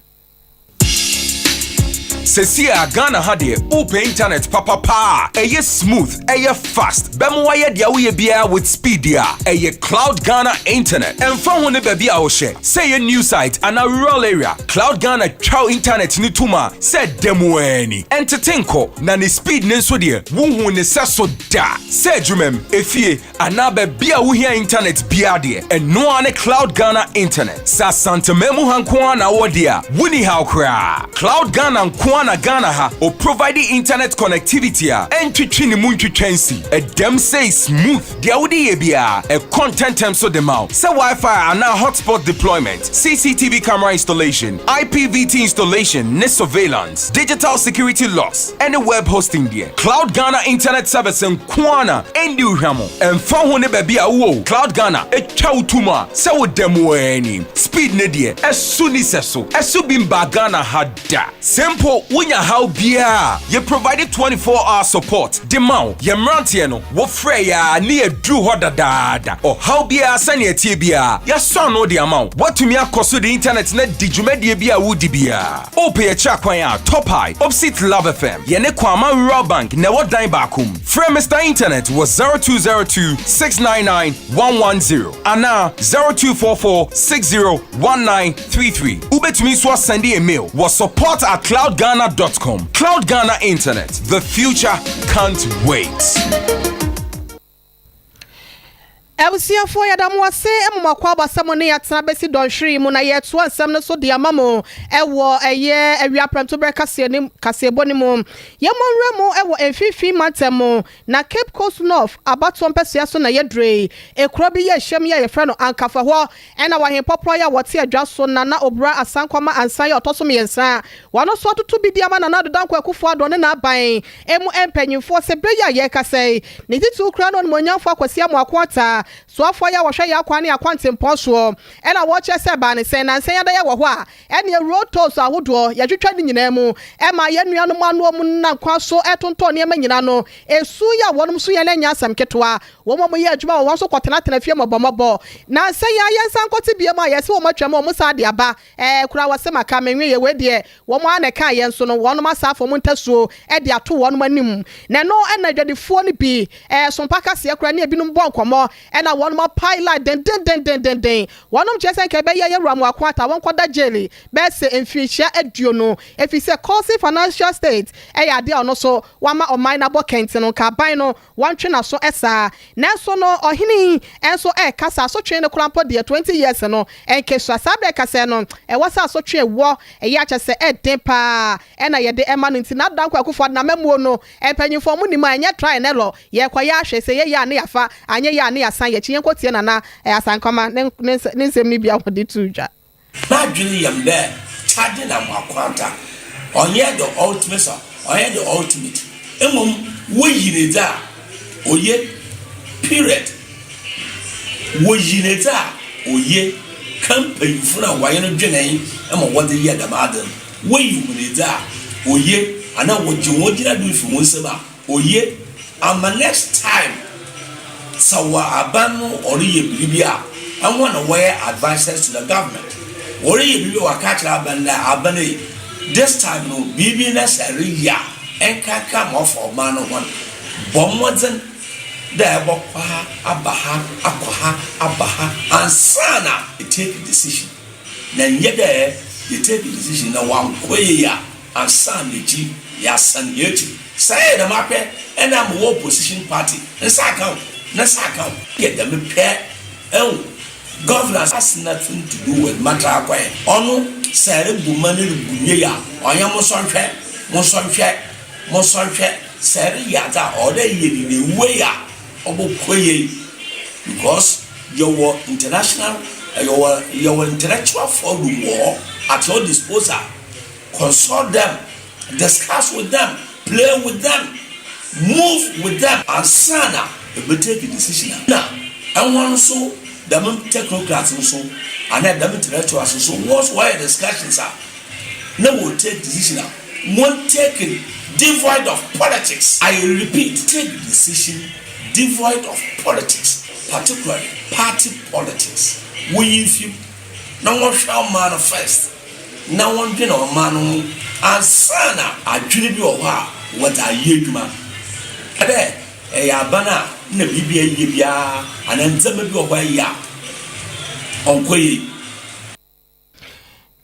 Sesie a Ghana ha deɛ wopɛ internet papa paa a ɛyɛ smooth, ɛyɛ fast, bɛma wayɛ deɛ woyɛ biara with speed deɛ a, ɛyɛ Cloud Ghana Internet. Ɛmfa ho ne baabi a wohyɛ, sɛ ɛyɛ new site anaa rural area, Cloud Ghana twa wo internet no tom a sɛ ɛda mu ara ni. Ɛntete nkɔ, na ne speed no nso deɛ wonhuu ne sɛso da. Sɛ adwumam, efie, anaa baabi a wohia intanɛt biara deɛ, ɛno ara ne Cloud Ghana Internet. Sɛ Asanteman mu ha nko ara na wowɔ deɛ a, wonni haw koraa. Cloud Ghana nko ara na Ghana ha ɔprovide internet connectivity a ɛntwetwe ne mu ntwitwa nsi. Ɛdam sei smooth, deɛ wode yɛ biara, ɛkɔ ntɛntɛm so de ma wo. Sɛ Wi-Fi anaa hotspot deployment, CCTV camera installation, IPVT installation ne surveillance, digital security locks, ɛne web hosting deɛ, Cloud Ghana Internet Service nko ara na ɛndi wo hwammɔ. Ɛmfa ho ne baabi a wowɔ o, Cloud Ghana twa wo to mu a sɛ woda mu ara ni. Speed no deɛ, ɛso nni sɛso. Ɛso bi mbaa Ghana ha da. Sɛ mpo wonya haw biara a, yɛ provide 24 hour support de ma wo. Yɛn mmeranteɛ no, wofrɛ yɛn a ne yɛaduru hɔ dadaada. Ɔhaw biara sɛnea ɛteɛ biara, yɛasɔ ano de ama wo. Woatumi akɔ so de internet no adi dwumadie bi a woredi biara. Wopɛ yɛn akyiri akwan a, Top High, opposite Love FM, yɛne Kwama Rural Bank na ɛwɔ dan baako mu. Frɛ Mister Internet wɔ 0202 699 110 anaa 0244 60 1933. Wobɛtumi nso asɛnde yɛn mail wɔ support at cloudghana dot com. Cloud Ghana Internet, the future can't wait. Abusuafoɔ yɛda mo ase ma mo akwaaba sɛ mo ne yɛatena bɛsi dɔnhwere yi mu na yɛretoa nsɛm no so de ama mo wɔ ɛyɛ awia prɛmtoberɛ kaseɛ no kaseɛbɔ no mu. Yɛmmɔ nwura mu wɔ Mfimfini mantam mu na Cape Coast North abatoɔ mpɛsoa so na yɛdurɛ yi. Ekuro bi yɛ hyɛm yi a yɛfrɛ no Ankafa hɔ ɛna wɔ ahempɔporɔ yi a wɔte adwa so Nana Obura Asankwama Ansan yi a ɔtɔ so mmiɛnsa. Wɔn nso atoto bi de ama Nana Addo Dankwa Akufo-Addo ne n'aban mu mpanyimfoɔ sɛ berɛ yi a yɛrekasa yi, ne titiriw koraa ne Onimuonyamfoɔ Akwasi Amoako Atta, soafoɔ yi a wɔhwɛ yɛn akwan ne akwantempɔn soɔ, ɛna wɔrekyerɛ sɛ ɛbaa ne sɛn, nansa yi adayɛ wɔ hɔ a, ɛneɛ road tolls ahodoɔ, yɛtwitwa ne nyinaa mu, ɛma yɛn nuanom ano wɔn nam kwan so retontɔn nneɛma nyinaa no, esu yi a wɔnom su yɛn no nyɛ asɛm ketewa, wɔn a wɔyɛ adwuma wɔ hɔ nso kɔtenatena fie mmɔbɔmmɔbɔ. Nansa yi ara yɛnsan nkɔte biom a yɛse wɔn atwam a wɔn san de aba, Ɛɛ koraa wɔse maka menwe yɛ wei deɛ wɔn ara na ɛkaa yɛn nso no wɔnom asa afa wɔn ntasuo de ato wɔnom anim na ɛno na adwadifoɔ no bi ɛɛ sompa kaseɛ koraa ne ebinom bɔ nkɔmmɔ ɛna wɔnom apae line dendendendenden wɔnom kyerɛ sɛ nka ɛbɛyɛ yɛ wura Amoako Atta wɔnkɔda jail bɛyɛ sɛ mfirihyia aduonu ɛfiri sɛ causing financial state ɛyɛ adeɛ a ɔno nso wama ɔman no abɔ kɛnti no nka aban no Wɔntwe n'aso saa. Nanso no ɔhene yi nso reka sɛ asotwe no koraa mpo deɛ 20 years no nkesua. Saa berɛ kasɛɛ no ɛwɔ sɛ asotwe wɔ ɛyɛ akyɛ sɛ ɛden paa ɛna yɛde ɛma no nti Nado Dankwa Akufo Addo n'amammuo no mpanyinfoɔ mo nim a ɛnyɛ try and error yɛrekɔyɛ ahwɛ sɛ ɛyɛ yie a ne yɛafa anyɛ yie a ne yɛasan yɛakyi yɛnkɔ tie Nana Asankwama ne ne nsɛm no bi a wɔde too dwa. M'adwen yɛ me dɛ charging na m'akwanta ɔnnyɛ the ultimate sa ɔnnyɛ the ultimate mbom woyi no edzi a oye period woyi no edzi a oye ka mpanyimfo no a wɔnye no dwenee ma wɔdze yɛɛ dɛm adze no woyi hɔn edzi a oye anaa wɔgye hɔn gyinabea fi hɔn nsamu a Oye ama next time sɛ wɔ aban no ɔreyɛ biribi a ɛhɔn na wɔyɛ advisers to the government wɔreyɛ biribi a wɔaka akyerɛ aban dɛ aban ei this time no biribi na sɛ ereyɛ a. Nkanka ma ɔfa ɔman no ho no, bɔ mbɔdzen dɛ ebɔkɔ ha aba ha, akɔ ha aba ha ansaana etake decision. Na nnyɛ dɛ yetake decision na ɔannkɔ yie a ansaana ekyir yɛasan hɛn ekyir. Sɛ eyɛ dɛm a pɛ nna ama wo opposition party nsa akã wo, ne nsa akã wo. Eyɛ dɛm pɛ, ehu, governance has nothing to do with matter kwan. Ɔno sɛ erebu man erebu yie a, ɔnnyɛ monsɔ nhwɛ, monsɔ nhwɛ, monsɔ nhwɛ. Sɛ ereyɛ adze a, ɔwɔ dɛ eyɛ no in a way a ɔbɔkɔ yie because yɛwɔ international, yɛwɔ yɛwɔ intellectual forum wɔ hɔ at your disposal. Consult them, discuss with them, play with them, move with them ansaana ebe take decision a. Nna hɔn so dɛm technocrats no so anaa dɛm intellectuals no so hɔn so wɔyɛ discussions a na wɔ take decision a hɔn take no devoid of politics. I repeat, take decision devoid of politics, particularly party politics. Wonyi mfi mu na wɔnhwɛ ɔman no first. na wɔndwen ɔman no ho ansaana adwen bi wɔ hɔ a wɔdze ayɛ edwuma. Dɛ ɛyɛ aban a nna biribi a eyɛ biara anaa ndzɛmba bi wɔ hɔ a eyɛ a ɔnnkɔ yie.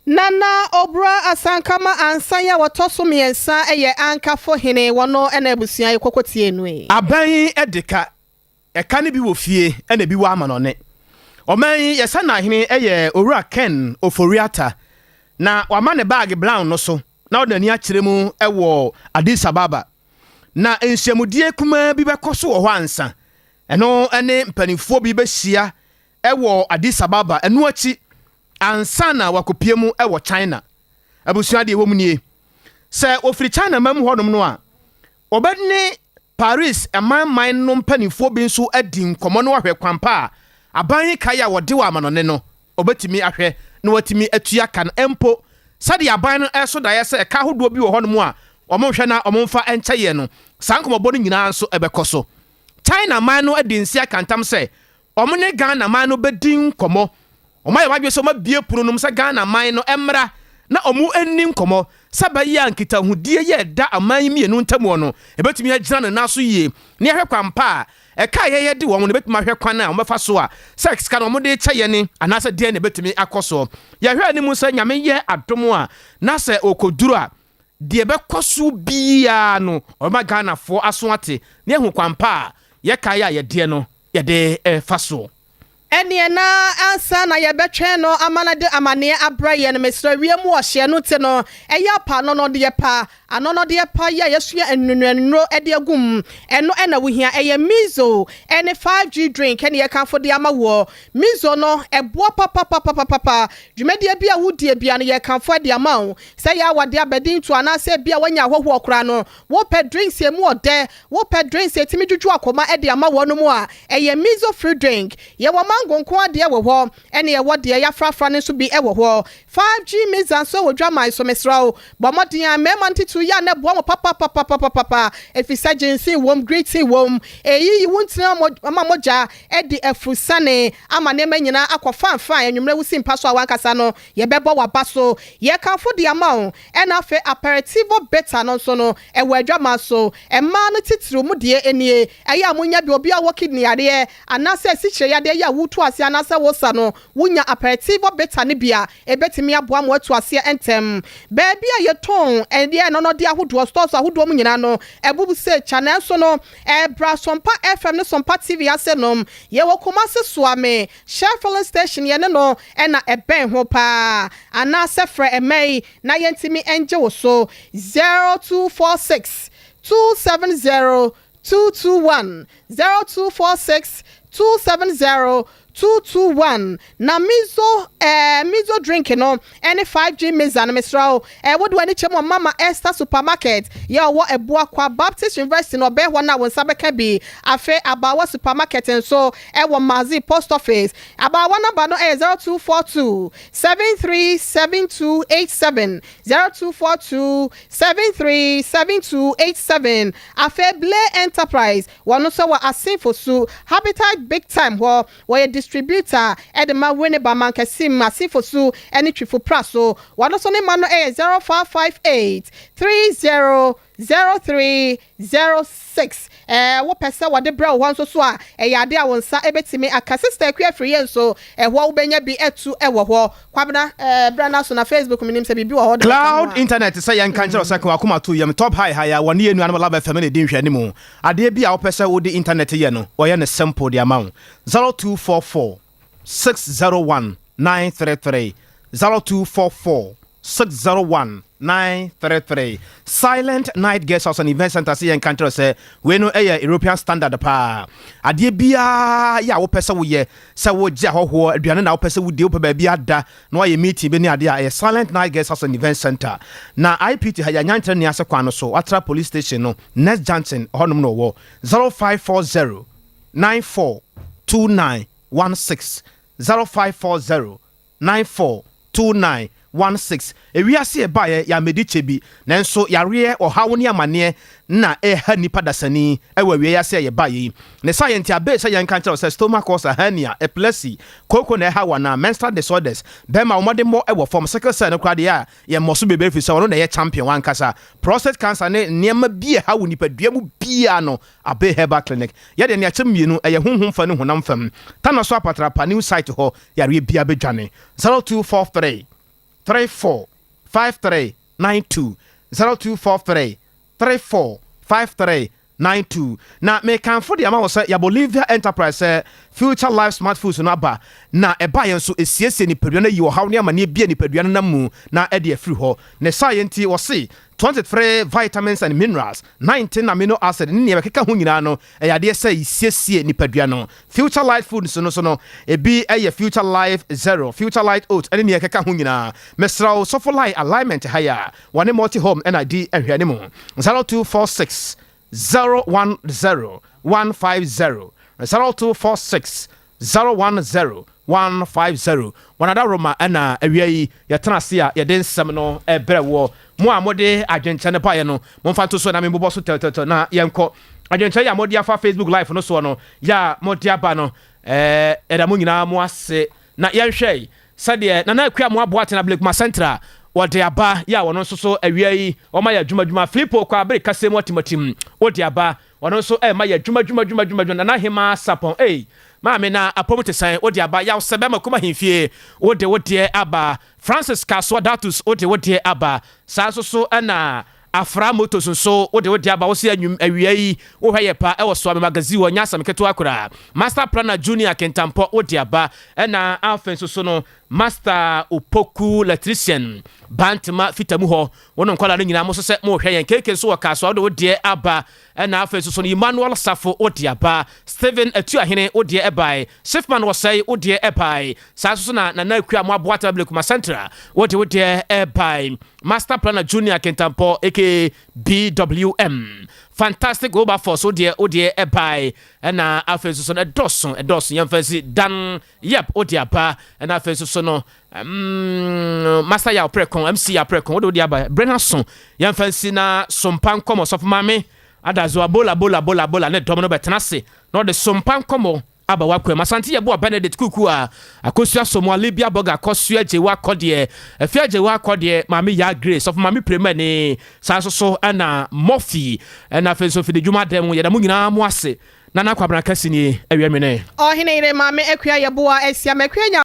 Nana Obura Asankama Ansan a wɔtɔ so mmiɛnsa yɛ Ankafo hene, wɔno na abusua yi kɔkɔ tiee no yi. Aban yi de ka Ɛka no bi wɔ fie ɛna ebi wɔ amanɔne. Ɔman yi yɛ Sanahene yɛ Owura Ken Ofori-Atta na wama ne baage brown no so na ɔde n'ani akyerɛ mu wɔ Addis Ababa. Na nhyiamudie kumaa bi bɛkɔ so wɔ hɔ ansa ɛno ne mpanimfoɔ bi bɛhyia wɔ Addis Ababa ɛno akyi ansa na wakɔpue mu wɔ China. Abusua deɛ ɛwɔ mu nie, sɛ wɔfiri China man mu hɔnom no a, wɔbɛne Paris amanaman no mpanimfoɔ bi nso adi nkɔmmɔ na wɔahwɛ kwan pa a aban yi kae a wɔde wɔ amanɔne no, wɔbɛtumi ahwɛ na wɔatumi atua ka no mpo sɛdeɛ aban no reso daeɛ sɛ ɛka ahodoɔ bi wɔ hɔnom a wɔnhwɛ na wɔmfa nkyɛ yɛn no, saa nkɔmmɔbɔ no nyinaa nso bɛkɔ so. China man no adi nse aka ntam sɛ wɔne Ghana man no bɛdi nkɔmmɔ. Wɔayɛ wɔn adwene sɛ wɔabue pono no mu sɛ Ghana man no mmra na wɔnni nkɔmmɔ sɛ ɛbɛyɛ a nkitahodie yi a ɛda aman yi mmienu ntamuo no, ɛbɛtumi agyina ne nan so yie na yɛahwɛ kwan pa a ɛka a yɛyɛ de wɔn no, yɛbɛtumi ahwɛ kwan a wɔbɛfa so a sɛ sika no wɔde rekyɛ yɛn anaasɛ deɛn na ɛbɛtumi akɔ soɔ. Yɛhwɛ anim sɛ Nyame yɛ adom a na sɛ ɔkɔduru a, deɛ ɛbɛkɔ so biara no ɔbɛma Ghanafoɔ aso ate na yɛahu kwan pa a yɛkae a yɛdeɛ no yɛde fa soɔ. Ɛneɛ na ansa na yɛbɛtwɛn no ama no de amaneɛ abrɛ yɛn no, mesrɛ wiem ɔhyeɛ no nti no, ɛyɛ apa anɔnɔdeɛ pa, anɔnɔdeɛ pa yi a yɛasua nnunuannuro de agu mu, ɛno na wohia, ɛyɛ Mizo ne 5G drink ne yɛkamfo de ama woɔ. Mizo no, ɛboa papapapapapa, dwumadie bi a wodie biara no yɛkamfo de ama wo, sɛ ɛyɛ awadeɛ abadintoɔ anaasɛ ebia woanya ahɔhoɔ koraa no, wopɛ drinks a ɛmu ɔdɛ, Wopɛ drinks a ɛtumi dwudwo akoma de ama wɔnom a, ɛyɛ Mizo fruit drink. Yɛwɔ mango nko ara deɛ wɔ hɔ, ɛne yɛwɔ deɛ yɛafrafra no nso bi wɔ hɔ. 5G Miza nso wɔ dwaman so, mesrɛ wo, bɔ mmɔden a mmarima no titiriw yɛ a na ɛboa mo papapapapapapa, efisɛ ginseng wom, green tea wom, ɛyiyi wo ntini ma mogya di afurusane ama nneɛma nyinaa akɔ fine fine, anwummerɛ wosi mpa so a w'ankasa no yɛbɛbɔ w'aba so. Yɛkamfo de ama wo. Ɛna afei aperitivo bitter no nso no, ɛwɔ adwaman so. Mmaa no titiriw mo deɛ nie, ɛyɛ a monya bi, obi a ɔwɔ kidney yareɛ anaasɛ asikyire yadeɛ yɛ a woretu aseɛ anaasɛ woresa no, wonya aperitivo bitter no bi a, ɛbɛtumi aboa ma woatu aseɛ ntɛm. Baabi a yɛtɔn ɛdeɛ anɔnɔdeɛ ahodoɔ, stores ahodoɔ mu nyinaa no, abubu sɛ kya. Nanso no, ɛbra Sompa FM ne Sompa TV ase nom, yɛwɔ Kumasi Suame, Shell filling station yɛne no na ɛbɛn ho paa anaasɛ frɛ ɛmɛ yi na yɛntumi ngye wo so 0246 270 221 0246 270 221 na mizo eh mizo drink no ɛne 5G miza no mesrɛ wo eh wode w'ani kyɛ mu Mama Esther supermarket yɛ ɔwɔ Abuakwa Baptist University no ɔbɛn hɔ no a wo nsa bɛka bi afei Abaawa supermarket nso ɛwɔ Mazi post office Abaawa number no ɛyɛ 0242 737287 0242 737287 afei Blay Enterprise wɔn nso wɔ Asinfosu Habitat Big Time hɔ Wɔyɛ distributor de ma Winneba Mankasim, Asefosu ne Twifo Praso. Wɔn nso ne ma no yɛ 0558 30. 0306. Ɛɛ wopɛ sɛ wɔde brɛ wo hɔ nso so a, ɛyɛ ade a wo nsa bɛtumi aka. Sister Akua Afriyie nso, ɛhɔ wobɛnya bi atu wɔ hɔ. Kwabena, ɛɛ berɛ no aso na Facebook menim sɛ biribi wɔ hɔ de bɛka ho Cloud a. Internet sɛ yɛnka nkyerɛ wo sɛ ka w'akoma to yam, Top High ha yi a wɔne yɛn nuanom Love FM na ɛdi nhwɛanimu. Adeɛ bi a wopɛ sɛ wode internet yɛ no, wɔyɛ no simple de ama wo. 0244 601 933 0244 601 933 Silent Night Guest House and Event Center sɛ yɛnka nkyerɛ wo sɛ wei no yɛ European standard paa. Adeɛ biara yɛ a wopɛ sɛ woyɛ, sɛ wogye ahɔhoɔ, aduane na wopɛ sɛ wodie, wopɛ baabi ada na woayɛ meeting bi ne adeɛ a, ɛyɛ Silent Night Guest House and Event Center. Na IPT ha yɛ Anyankyerɛ Nea Ase kwan no so, watra Police Station no next junction, ɛhɔnom na ɔwɔ. 0540 94 29 16 0540 94 29 16 Ewiase a ɛbaeɛ yɛammɛdi kyɛ bi, nanso yareɛ, ɔhaw ne amaneɛ na ɛreha nnipa dasani wɔ awiei ase a yɛbaeɛ yi. Ne saa yɛ nti abee sɛ yɛnka nkyerɛ wo sɛ stomach ulcer, hernia, epilepsy, kooko na ɛha wo anaa, menstrual disorders, bɛrima wo mmɔdemmɔ wɔ fam, sickle cell no koraa deɛ a yɛmmɔ so bebree firi sɛ ɔno na ɛyɛ champion ankasa, prostate cancer ne nneɛma bi a ɛha wo nipadua mu biara no, Abbey Herbal Clinic yɛ deɛ nea ɛkyɛm mmienu, ɛyɛ honhom fa ne honam fam. Tano so apatrapa new site hɔ, yareɛ biara bɛdwane. 0243 34 53 92 0243 34 53 92. Na mekamfo de ama wo sɛ yɛabɔ Olivia Enterprise sɛ Future Life Smart Foods no aba, na ɛbaeɛ nso ɛsiesie nipadua no ayi ɔhaw ne amaneɛ bi a nipadua no nam mu na ɛde afiri hɔ. Ne saayɛ nti wɔse 23 vitamins and minerals, 19 amino acid ne nea ɛkeka ho nyinaa no, ɛyɛ adeɛ sɛ siesie nipadua no. Future Life Foods no so no, ebi yɛ Future Life Zero, Future Light Oat ne nea ɛkeka ho nyinaa. Mesrɛ wo, Sɔfo Lai Alignment ha yi a, wɔne Multi Home na di nhwɛanimu. 0246 010 150 0246 010 150 Wɔn adaworoma na awia yi yɛtena ase a yɛde nsɛm no brɛ woɔ. Mo a mode adwenkyerɛ no baeɛ no, momfa nto so na memmobɔ so tɛwtɛwtɛw na yɛnkɔ. Adwenkyerɛ yi a mode afa Facebook Live no soɔ no, yɛ a mode aba no, yɛda mo nyinaa mo ase. Na yɛnhwɛ sɛdeɛ Nana Akua Amoah Boateng Ablekuma Central wɔde aba yɛ a wɔno nso so awia yi wɔma yɛ adwuma adwuma. Filipo Kwabere Kasemu Atimatim wode aba, ɔno nso ɛma yɛ adwuma adwuma adwuma adwuma adwuma. Nana Hemaa Sapɔn ei maame na apɔmu te sɛn wode aba. Yaw Sɛbɛma Kuma Ahemfie wode wo deɛ aba. Francis Kasoa Datus wode wo deɛ aba. Saa nso so ɛna Afra Motors nso wode wo deɛ aba. Wo se anwum awia yi wohwɛ yɛ pa ɛwɔ Soame Magazine wɔ nyɛ asɛm ketewa koraa. Master Planner Junior Kintampɔ wode aba. Ɛna afei nso so no Master Opoku Electrician Bantama Fitamu hɔ wo no nkwadaa no nyinaa mo nso sɛ mohwɛ yɛn. KK nso wɔ Kasoa wode wo deɛ aba. Ɛna afei nso so no Emmanuel Safo wo deɛ aba. Stephen Atuahene wo deɛ ɛbae. Shifman Wɔsɛe wo deɛ ɛbae. Saa nso so na Nana Akua Amoaboa Ablekuma Central wo de wo deɛ ɛbae. Master Planner Junior Kintampɔ aka BWM Fantastic Wilberforce wo deɛ wo deɛ ɛbae. Ɛna afei nso so no ɛdɔɔso ɛdɔɔso yɛmfa nsi Dan Yep wo de aba. Ɛna afei nso so no Master Yaw Prɛko MC Yaw Prɛko wo de wo de aba. Berɛ no aso yɛmfa nsi na sompa nkɔmmɔ Sɔfo Maame Adazoa Bola Bola Bola Bola ne dɔm no bɛtena ase na ɔde sompa nkɔmmɔ aba w'akwam. Asante Yeboah Benedict Kuku a Akosua Somoa Libya Burger Akosua Gyewa Kɔdeɛ Afia Gyewa Kɔdeɛ Maame Yaa Grace Sɔfo Maame Premani saa nso so ɛna Murphy ɛna afei nso Fididwuma Dɛm yɛda mo nyinaa mo ase. Nana Kwabena Kɛse nie awia nwene. Ɔhene yere Maame Akua Yeboah Asiam Akua nya.